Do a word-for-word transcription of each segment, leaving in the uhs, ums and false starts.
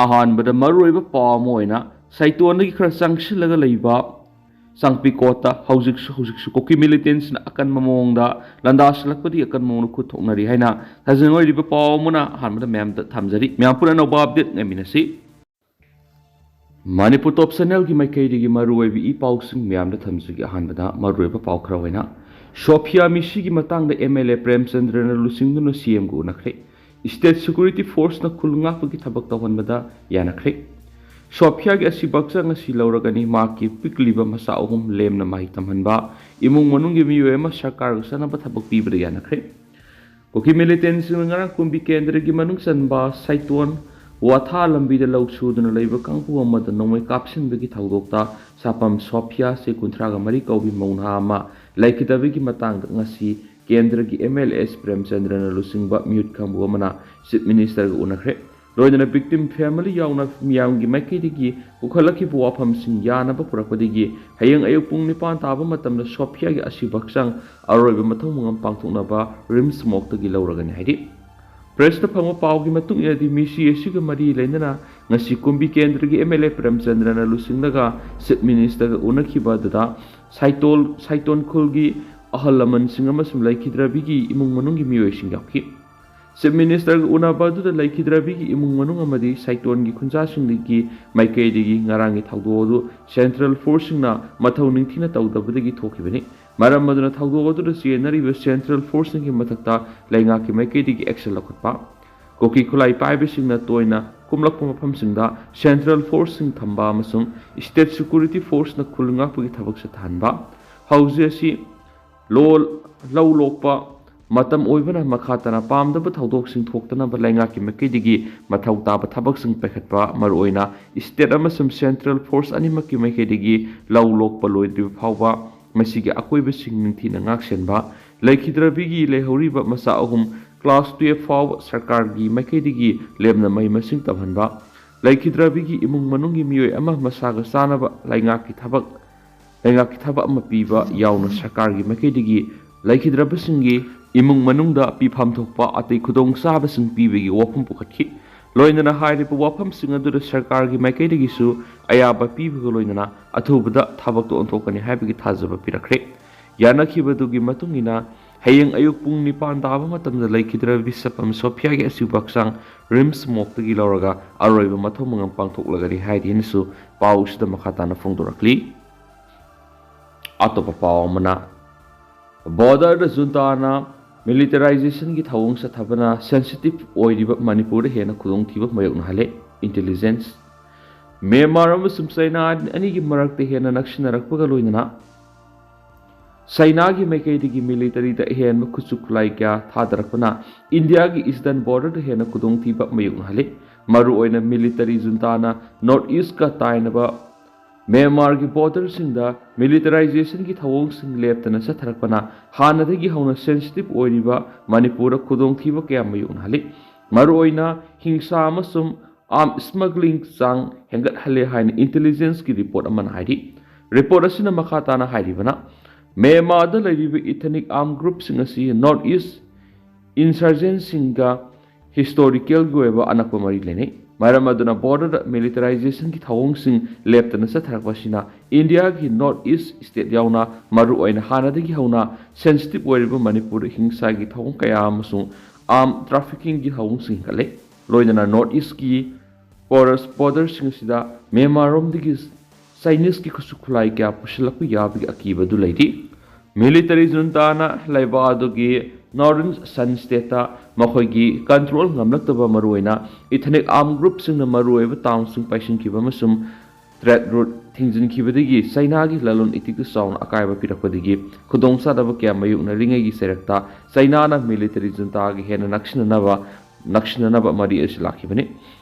ꯑꯍꯥꯟꯕꯗ ꯃꯔꯨꯑꯣꯏꯕ ꯄꯥꯎ ꯑꯃ ꯑꯣꯏꯅ ꯁꯥꯏꯇꯣꯟꯗꯒꯤ ꯈꯔ ꯆꯪꯁꯤꯜꯂꯒ ꯂꯩꯕ ꯆꯥꯡꯄꯤꯀꯣꯠꯇ ꯍꯧꯖꯤꯛꯁꯨ ꯍꯧꯖꯤꯛꯁꯨ ꯀꯨꯀꯤ ꯃꯤꯂꯤꯇꯦꯟꯁꯤꯅ ꯑꯀꯟꯕ ꯃꯑꯣꯡꯗ ꯂꯥꯟꯗꯥꯁꯤꯜꯂꯛꯄꯗꯤ ꯑꯀꯟꯕ ꯃꯑꯣꯡꯗ ꯈꯨꯠ ꯊꯣꯛꯅꯔꯤ ꯍꯥꯏꯅ ꯊꯥꯖꯅꯤꯡꯉꯥꯏ ꯑꯣꯏꯔꯤꯕ ꯄꯥꯎ ꯑꯃꯅ ꯑꯍꯥꯟꯕꯗ ꯃꯌꯥꯝꯗ ꯊꯝꯖꯔꯤ꯫ ꯃꯌꯥꯝ ꯄꯨꯟꯅ ꯑꯅꯧꯕ ꯑꯞꯗꯦꯠ ꯉꯥꯏꯃꯤꯟꯅꯁꯤ꯫ ꯃꯅꯤꯄꯨꯔ ꯇꯣꯞ ꯆꯦꯅꯦꯜꯒꯤ ꯃꯥꯏꯀꯩꯗꯒꯤ ꯃꯔꯨꯑꯣꯏꯕ ꯏ ꯄꯥꯎꯁꯤꯡ ꯃꯌꯥꯝꯗ ꯊꯝꯖꯒꯦ꯫ ꯑꯍꯥꯟꯕꯗ ꯃꯔꯨꯑꯣꯏꯕ ꯄꯥꯎ ꯈꯔ ꯑꯣꯏꯅ ꯁꯣꯐꯤꯌꯥ ꯃꯤꯁꯤꯒꯤ ꯃꯇꯥꯡꯗ ꯑꯦꯝ ꯑꯦꯜ ꯑꯦ ꯄ꯭ꯔꯦꯝꯆꯟꯗ꯭ꯔꯅ ꯂꯨꯆꯤꯡꯗꯨꯅ ꯁꯤ ꯑꯦꯝꯒ ꯎꯅꯈ꯭ꯔꯦ꯫ ꯁ꯭ꯇꯦꯠ ꯁꯦꯀ꯭ꯌꯨꯔꯤꯇꯤ ꯐꯣꯔꯁꯅ ꯈꯨꯜ ꯉꯥꯛꯄꯒꯤ ꯊꯕꯛ ꯇꯧꯍꯟꯕꯗ ꯌꯥꯅꯈ꯭ꯔꯦ꯫ ꯁꯣꯐꯤꯌꯥꯒꯤ ꯑꯁꯤꯕ ꯍꯛꯆꯥꯡ ꯑꯁꯤ ꯂꯧꯔꯒꯅꯤ꯫ ꯃꯍꯥꯛꯀꯤ ꯄꯤꯛꯂꯤꯕ ꯃꯆꯥ ꯑꯍꯨꯝ ꯂꯦꯝꯅ ꯃꯍꯩ ꯇꯝꯍꯟꯕ꯫ ꯏꯃꯨꯡ ꯃꯅꯨꯡꯒꯤ ꯃꯤꯑꯣꯏ ꯑꯃ ꯁꯔꯀꯥꯔꯒ ꯆꯥꯟꯅꯕ ꯊꯕꯛ ꯄꯤꯕꯗ ꯌꯥꯅꯈ꯭ꯔꯦ꯫ ꯀꯨꯀꯤ ꯃꯤꯂꯤꯇꯦꯟꯁꯤꯡꯅ ꯉꯔꯥꯡ ꯀꯨꯝꯕꯤ ꯀꯦꯟꯗ꯭ꯔꯒꯤ ꯃꯅꯨꯡ ꯆꯟꯕ ꯁꯥꯏꯇꯣꯟ ꯋꯥꯊꯥ ꯂꯝꯕꯤꯗ ꯂꯧ ꯁꯨꯗꯨꯅ ꯂꯩꯕ ꯀꯥꯡꯕꯨ ꯑꯃꯗ ꯅꯣꯡꯃꯩ ꯀꯥꯞꯁꯤꯟꯕꯒꯤ ꯊꯧꯗꯣꯛꯇ ꯁꯥꯄꯝ ꯁꯣꯐꯤꯌꯥ ꯁꯤ ꯀꯨꯟꯊ꯭ꯔꯥꯒ ꯃꯔꯤ ꯀꯧꯕꯤ ꯃꯧ ꯅꯍꯥ ꯑꯃ ꯂꯩꯈꯤꯗꯕꯒꯤ ꯃꯇꯥꯡꯗ ꯉꯁꯤ ꯀꯦꯟꯗ꯭ꯔꯒꯤ ꯑꯦꯝ ꯑꯦꯜ ꯑꯦꯁ ꯄ꯭ꯔꯦꯝꯆꯟꯗ꯭ꯔꯅ ꯂꯨꯆꯤꯡꯕ ꯃꯤꯍꯨꯠ ꯈꯪꯕꯨ ꯑꯃꯅ ꯆꯤꯐ ꯃꯤꯅꯤꯁꯇꯔꯒ ꯎꯅꯈ꯭ꯔꯦ꯫ ꯂꯣꯏꯅꯅ ꯚꯤꯛꯇꯤꯝ ꯐꯦꯃꯤꯂꯤ ꯌꯥꯎꯅ ꯃꯤꯌꯥꯝꯒꯤ ꯃꯥꯏꯀꯩꯗꯒꯤ ꯄꯨꯈꯠꯂꯛꯈꯤꯕ ꯋꯥꯐꯝꯁꯤꯡ ꯌꯥꯅꯕ ꯄꯨꯔꯛꯄꯗꯒꯤ ꯍꯌꯦꯡ ꯑꯌꯨꯛ ꯄꯨꯡ ꯅꯤꯄꯥꯟ ꯇꯥꯕ ꯃꯇꯝꯗ ꯁꯣꯐꯤꯌꯥꯒꯤ ꯑꯁꯤꯕ ꯍꯛꯆꯥꯡ ꯑꯔꯣꯏꯕ ꯃꯊꯧ ꯃꯉꯝ ꯄꯥꯡꯊꯣꯛꯅꯕ ꯔꯤꯝꯁ ꯃꯣꯛꯇꯒꯤ ꯂꯧꯔꯒꯅꯤ ꯍꯥꯏꯔꯤ꯫ ꯄ꯭ꯔꯦꯁꯇ ꯐꯪꯕ ꯄꯥꯎꯒꯤ ꯃꯇꯨꯡ ꯏꯟꯅꯗꯤ ꯃꯤꯁꯤ ꯑꯁꯤꯒ ꯃꯔꯤ ꯂꯩꯅꯅ ꯉꯁꯤ ꯀꯨꯝꯕꯤ ꯀꯦꯟꯗ꯭ꯔꯒꯤ ꯑꯦꯝ ꯑꯦꯜ ꯑꯦ ꯄ꯭ꯔꯦꯝꯆꯟꯗ꯭ꯔꯅ ꯂꯨꯆꯤꯡꯂꯒ ꯆꯤꯐ ꯃꯤꯅꯤꯁꯇꯔꯒ ꯎꯅꯈꯤꯕ ꯑꯗꯨꯗ ꯁꯥꯏꯇꯣꯜ ꯁꯥꯏꯇꯣꯟ ꯈꯨꯜꯒꯤ ꯑꯍꯜ ꯂꯃꯟꯁꯤꯡ ꯑꯃꯁꯨꯡ ꯂꯩꯈꯤꯗ꯭ꯔꯕꯤꯒꯤ ꯏꯃꯨꯡ ꯃꯅꯨꯡꯒꯤ ꯃꯤꯑꯣꯏꯁꯤꯡ ꯌꯥꯎꯈꯤ꯫ ꯆꯤꯐ ꯃꯤꯅꯤꯁꯇꯔꯒ ꯎꯅꯕ ꯑꯗꯨꯗ ꯂꯩꯈꯤꯗ꯭ꯔꯕꯤꯒꯤ ꯏꯃꯨꯡ ꯃꯅꯨꯡ ꯑꯃꯗꯤ ꯁꯥꯏꯇꯣꯟꯒꯤ ꯈꯨꯟꯖꯥꯁꯤꯡꯒꯤ ꯃꯥꯏꯀꯩꯗꯒꯤ ꯉꯔꯥꯡꯒꯤ ꯊꯧꯗꯣꯛ ꯑꯗꯨ ꯁꯦꯟꯇ꯭ꯔꯦꯜ ꯐꯣꯔꯁꯁꯤꯡꯅ ꯃꯊꯧ ꯅꯤꯡꯊꯤꯅ ꯇꯧꯗꯕꯗꯒꯤ ꯊꯣꯛꯈꯤꯕꯅꯤ꯫ ꯃꯔꯝ ꯑꯗꯨꯅ ꯊꯧꯗꯣꯛ ꯑꯗꯨꯗ ꯆꯦꯟꯅꯔꯤꯕ ꯁꯦꯟꯇ꯭ꯔꯦꯜ ꯐꯣꯔꯁꯁꯤꯡꯒꯤ ꯃꯊꯛꯇ ꯂꯩꯉꯥꯛꯀꯤ ꯃꯥꯏꯀꯩꯗꯒꯤ ꯑꯦꯛꯁꯟ ꯂꯧꯈꯠꯄ, ꯀꯨꯀꯤ ꯈꯨꯠꯂꯥꯏ ꯄꯥꯏꯕꯁꯤꯡꯅ ꯇꯣꯏꯅ ꯀꯨꯝꯂꯛꯄ ꯃꯐꯝꯁꯤꯡꯗ ꯁꯦꯟꯇ꯭ꯔꯦꯜ ꯐꯣꯔꯁꯁꯤꯡ ꯊꯝꯕ ꯑꯃꯁꯨꯡ ꯁ꯭ꯇꯦꯠ ꯁꯦꯀ꯭ꯌꯨꯔꯤꯇꯤ ꯐꯣꯔꯁꯅ ꯈꯨꯜ ꯉꯥꯛꯄꯒꯤ ꯊꯕꯛ ꯆꯠꯊꯍꯟꯕ, ꯍꯧꯖꯤꯛ ꯑꯁꯤ ꯂꯣ-, ꯂꯧ ꯂꯣꯛꯄ ꯃꯇꯝ ꯑꯣꯏꯕꯅ ꯃꯈꯥ ꯇꯥꯅ ꯄꯥꯝꯗꯕ ꯊꯧꯗꯣꯛꯁꯤꯡ ꯊꯣꯛꯇꯅꯕ ꯂꯩꯉꯥꯛꯀꯤ ꯃꯥꯏꯀꯩꯗꯒꯤ ꯃꯊꯧ ꯇꯥꯕ ꯊꯕꯛꯁꯤꯡ ꯄꯥꯏꯈꯠꯄ, ꯃꯔꯨꯑꯣꯏꯅ ꯁ꯭ꯇꯦꯠ ꯑꯃꯁꯨꯡ ꯁꯦꯟꯇ꯭ꯔꯦꯜ ꯐꯣꯔꯁ ꯑꯅꯤꯃꯛꯀꯤ ꯃꯥꯏꯀꯩꯗꯒꯤ ꯂꯧ ꯂꯣꯛꯄ ꯂꯣꯏꯗ꯭ꯔꯤꯕ ꯐꯥꯎꯕ ꯃꯁꯤꯒꯤ ꯑꯀꯣꯏꯕꯁꯤꯡ ꯅꯤꯡꯊꯤꯅ ꯉꯥꯛꯁꯦꯟꯕ, ꯂꯩꯈꯤꯗ꯭ꯔꯕꯤꯒꯤ ꯂꯩꯍꯧꯔꯤꯕ ꯃꯆꯥ ꯑꯍꯨꯝ ꯀ꯭ꯂꯥꯁ ꯇꯨꯌꯦꯜꯐ ꯐꯥꯎꯕ ꯁꯔꯀꯥꯔꯒꯤ ꯃꯥꯏꯀꯩꯗꯒꯤ ꯂꯦꯝꯅ ꯃꯍꯩ ꯃꯁꯤꯡ ꯇꯝꯍꯟꯕ, ꯂꯩꯈꯤꯗ꯭ꯔꯕꯤꯒꯤ ꯏꯃꯨꯡ ꯃꯅꯨꯡꯒꯤ ꯃꯤꯑꯣꯏ ꯑꯃ ꯃꯁꯥꯒ ꯆꯥꯟꯅꯕ ꯂꯩꯉꯥꯛꯀꯤ ꯊꯕꯛ ꯂꯩꯉꯥꯛꯀꯤ ꯊꯕꯛ ꯑꯃ ꯄꯤꯕ ꯌꯥꯎꯅ ꯁꯔꯀꯥꯔꯒꯤ ꯃꯥꯏꯀꯩꯗꯒꯤ ꯂꯩꯈꯤꯗ꯭ꯔꯕꯁꯤꯡꯒꯤ ꯏꯃꯨꯡ ꯃꯅꯨꯡꯗ ꯄꯤꯐꯝ ꯊꯣꯛꯄ ꯑꯇꯩ ꯈꯨꯗꯣꯡꯆꯥꯕꯁꯤꯡ ꯄꯤꯕꯒꯤ ꯋꯥꯐꯝ ꯄꯨꯈꯠꯈꯤ꯫ ꯂꯣꯏꯅꯅ ꯍꯥꯏꯔꯤꯕ ꯋꯥꯐꯝꯁꯤꯡ ꯑꯗꯨꯗ ꯁꯔꯀꯥꯔꯒꯤ ꯃꯥꯏꯀꯩꯗꯒꯤꯁꯨ ꯑꯌꯥꯕ ꯄꯤꯕꯒ ꯂꯣꯏꯅꯅ ꯑꯊꯨꯕꯗ ꯊꯕꯛꯇꯣ ꯑꯣꯟꯊꯣꯛꯀꯅꯤ ꯍꯥꯏꯕꯒꯤ ꯊꯥꯖꯕ ꯄꯤꯔꯛꯈ꯭ꯔꯦ꯫ ꯌꯥꯅꯈꯤꯕꯗꯨꯒꯤ ꯃꯇꯨꯡ ꯏꯟꯅ ꯍꯌꯦꯡ ꯑꯌꯨꯛ ꯄꯨꯡ ꯅꯤꯄꯥꯟ ꯇꯥꯕ ꯃꯇꯝꯗ ꯂꯩꯈꯤꯗ꯭ꯔꯕ ꯕꯤꯁꯞ ꯑꯃ ꯁꯣꯐꯤꯌꯥꯒꯤ ꯑꯁꯤꯕ ꯍꯛꯆꯥꯡ ꯔꯤꯝꯁ ꯃꯣꯛꯇꯒꯤ ꯂꯧꯔꯒ ꯑꯔꯣꯏꯕ ꯃꯊꯧ ꯃꯉꯝ ꯄꯥꯡꯊꯣꯛꯂꯒꯅꯤ ꯍꯥꯏꯔꯤ ꯍꯥꯏꯅꯁꯨ ꯄꯥꯎ ꯑꯁꯤꯗ ꯃꯈꯥ ꯇꯥꯅ ꯐꯣꯡꯗꯣꯔꯛꯂꯤ꯫ ꯑꯇꯣꯞꯄ ꯄꯥꯎ ꯑꯃꯅ, ꯕꯣꯔꯗꯔꯗ ꯖꯨꯟꯇꯥꯅ ꯃꯤꯂꯤꯇꯔꯥꯏꯖꯦꯁꯟꯒꯤ ꯊꯧꯑꯣꯡ ꯆꯠꯊꯕꯅ ꯁꯦꯟꯁꯤꯇꯤꯞ ꯑꯣꯏꯔꯤꯕ ꯃꯅꯤꯄꯨꯔꯗ ꯍꯦꯟꯅ ꯈꯨꯗꯣꯡꯊꯤꯕ ꯃꯥꯌꯣꯛꯅꯍꯜꯂꯦ꯫ ꯏꯟꯇꯦꯂꯤꯖꯦꯟꯁ꯫ ꯃ꯭ꯌꯥꯟꯃꯥꯔ ꯑꯃꯁꯨꯡ ꯆꯩꯅꯥ ꯑꯅꯤꯒꯤ ꯃꯔꯛꯇ ꯍꯦꯟꯅ ꯅꯛꯁꯤꯟꯅꯔꯛꯄꯒ ꯂꯣꯏꯅꯅ ꯆꯩꯅꯥꯒꯤ ꯃꯥꯏꯀꯩꯗꯒꯤ ꯃꯤꯂꯤꯇꯔꯤꯗ ꯑꯍꯦꯟꯕ ꯈꯨꯠꯁꯨ ꯈꯨꯠꯂꯥꯏ ꯀꯌꯥ ꯊꯥꯗꯔꯛꯄꯅ ꯏꯟꯗꯤꯌꯥꯒꯤ ꯏꯁꯇꯔꯟ ꯕꯣꯔꯗꯔꯗ ꯍꯦꯟꯅ ꯈꯨꯗꯣꯡꯊꯤꯕ ꯃꯥꯌꯣꯛꯅꯍꯜꯂꯤ꯫ ꯃꯔꯨꯑꯣꯏꯅ ꯃꯤꯂꯤꯇꯔꯤ ꯖꯨꯟꯇꯥꯅ ꯅꯣꯔꯠ ꯏꯁꯀ ꯇꯥꯏꯅꯕ ꯃ꯭ꯌꯥꯟꯃꯥꯔꯒꯤ ꯕꯣꯔꯗꯔꯁꯤꯡꯗ ꯃꯤꯂꯤꯇꯔꯥꯏꯖꯦꯁꯟꯒꯤ ꯊꯧꯑꯣꯡꯁꯤꯡ ꯂꯦꯞꯇꯅ ꯆꯠꯊꯔꯛꯄꯅ ꯍꯥꯟꯅꯗꯒꯤ ꯍꯧꯅ ꯁꯦꯟꯁꯤꯇꯤꯞ ꯑꯣꯏꯔꯤꯕ ꯃꯅꯤꯄꯨꯔꯗ ꯈꯨꯗꯣꯡꯊꯤꯕ ꯀꯌꯥ ꯃꯥꯌꯣꯛꯅꯍꯜꯂꯤ꯫ ꯃꯔꯨꯑꯣꯏꯅ ꯍꯤꯡꯁꯥ ꯑꯃꯁꯨꯡ ꯑꯥꯔꯝ ꯁ꯭ꯃꯒ꯭ꯂꯤꯡ ꯆꯥꯡ ꯍꯦꯟꯒꯠꯍꯜꯂꯦ ꯍꯥꯏꯅ ꯏꯟꯇꯦꯂꯤꯖꯦꯟꯁꯀꯤ ꯔꯤꯄꯣꯔꯠ ꯑꯃꯅ ꯍꯥꯏꯔꯤ꯫ ꯔꯤꯄꯣꯔꯠ ꯑꯁꯤꯅ ꯃꯈꯥ ꯇꯥꯅ ꯍꯥꯏꯔꯤꯕꯅ, ꯃ꯭ꯌꯥꯟꯃꯥꯔꯗ ꯂꯩꯔꯤꯕ ꯏꯊꯅꯤꯛ ꯑꯥꯔꯝ ꯒ꯭ꯔꯨꯞꯁꯤꯡ ꯑꯁꯤ ꯅꯣꯔꯠ ꯏꯁ ꯏꯟꯁꯔꯖꯦꯟꯁꯤꯡꯒ ꯍꯤꯁꯇꯣꯔꯤꯀꯦꯜꯒꯤ ꯑꯣꯏꯕ ꯑꯅꯛꯄ ꯃꯔꯤ ꯂꯩꯅꯩ꯫ ꯃꯔꯝ ꯑꯗꯨꯅ ꯕꯣꯔꯗꯔꯗ ꯃꯤꯂꯤꯇꯔꯥꯏꯖꯦꯁꯟꯒꯤ ꯊꯧꯑꯣꯡꯁꯤꯡ ꯂꯦꯞꯇꯅ ꯆꯠꯊꯔꯛꯄ ꯑꯁꯤꯅ ꯏꯟꯗꯤꯌꯥꯒꯤ ꯅꯣꯔꯠ ꯏꯁ ꯁ꯭ꯇꯦꯠ ꯌꯥꯎꯅ ꯃꯔꯨꯑꯣꯏꯅ ꯍꯥꯟꯅꯗꯒꯤ ꯍꯧꯅ ꯁꯦꯟꯁꯤꯇꯤꯞ ꯑꯣꯏꯔꯤꯕ ꯃꯅꯤꯄꯨꯔꯗ ꯍꯤꯡꯁꯥꯒꯤ ꯊꯧꯑꯣꯡ ꯀꯌꯥ ꯑꯃꯁꯨꯡ ꯑꯥꯔꯝ ꯇ꯭ꯔꯥꯐꯤꯀꯤꯡꯒꯤ ꯊꯧꯑꯣꯡꯁꯤꯡ ꯍꯦꯟꯒꯠꯂꯦ꯫ ꯂꯣꯏꯅꯅ ꯅꯣꯔꯠ ꯏꯁꯀꯤ ꯄꯣꯔꯁ ꯕꯣꯔꯗꯔꯁꯤꯡ ꯑꯁꯤꯗ ꯃ꯭ꯌꯥꯟꯃꯥꯔꯔꯣꯝꯗꯒꯤ ꯆꯥꯏꯅꯤꯁꯀꯤ ꯈꯨꯠꯁꯨ ꯈꯨꯠꯂꯥꯏ ꯀꯌꯥ ꯄꯨꯁꯤꯜꯂꯛꯄ ꯌꯥꯕꯒꯤ ꯑꯀꯤꯕ ꯑꯗꯨ ꯂꯩꯔꯤ꯫ ꯃꯤꯂꯤꯇꯔꯤ ꯖꯨꯟꯇꯥꯅ ꯂꯩꯕꯥꯛ ꯑꯗꯨꯒꯤ ꯅꯣꯔꯗꯔꯟ ꯁꯟ ꯁ꯭ꯇꯦꯠꯇ ꯃꯈꯣꯏꯒꯤ ꯀꯟꯇ꯭ꯔꯣꯜ ꯉꯝꯂꯛꯇꯕ ꯃꯔꯨꯑꯣꯏꯅ ꯏꯊꯅꯤꯛ ꯑꯥꯔꯝ ꯒ꯭ꯔꯨꯞꯁꯤꯡꯅ ꯃꯔꯨꯑꯣꯏꯕ ꯇꯥꯎꯟꯁꯤꯡ ꯄꯥꯏꯁꯤꯟꯈꯤꯕ ꯑꯃꯁꯨꯡ ꯇ꯭ꯔꯦꯗ ꯔꯨꯠ ꯊꯤꯡꯖꯤꯟꯈꯤꯕꯗꯒꯤ ꯆꯩꯅꯥꯒꯤ ꯂꯂꯣꯟ ꯏꯇꯤꯛꯇ ꯆꯥꯎꯅ ꯑꯀꯥꯏꯕ ꯄꯤꯔꯛꯄꯗꯒꯤ ꯈꯨꯗꯣꯡꯆꯥꯗꯕ ꯀꯌꯥ ꯃꯥꯌꯣꯛꯅꯔꯤꯉꯩꯒꯤ ꯆꯩꯔꯛꯇ ꯆꯩꯅꯥꯅ ꯃꯤꯂꯤꯇꯔꯤ ꯖꯨꯟꯇꯥꯒꯤ ꯍꯦꯟꯅ ꯅꯛꯁꯤꯟꯅꯅꯕ ꯅꯛꯁꯤꯟꯅꯅꯕ ꯃꯔꯤ ꯑꯁꯤ ꯂꯥꯛꯈꯤꯕꯅꯤ꯫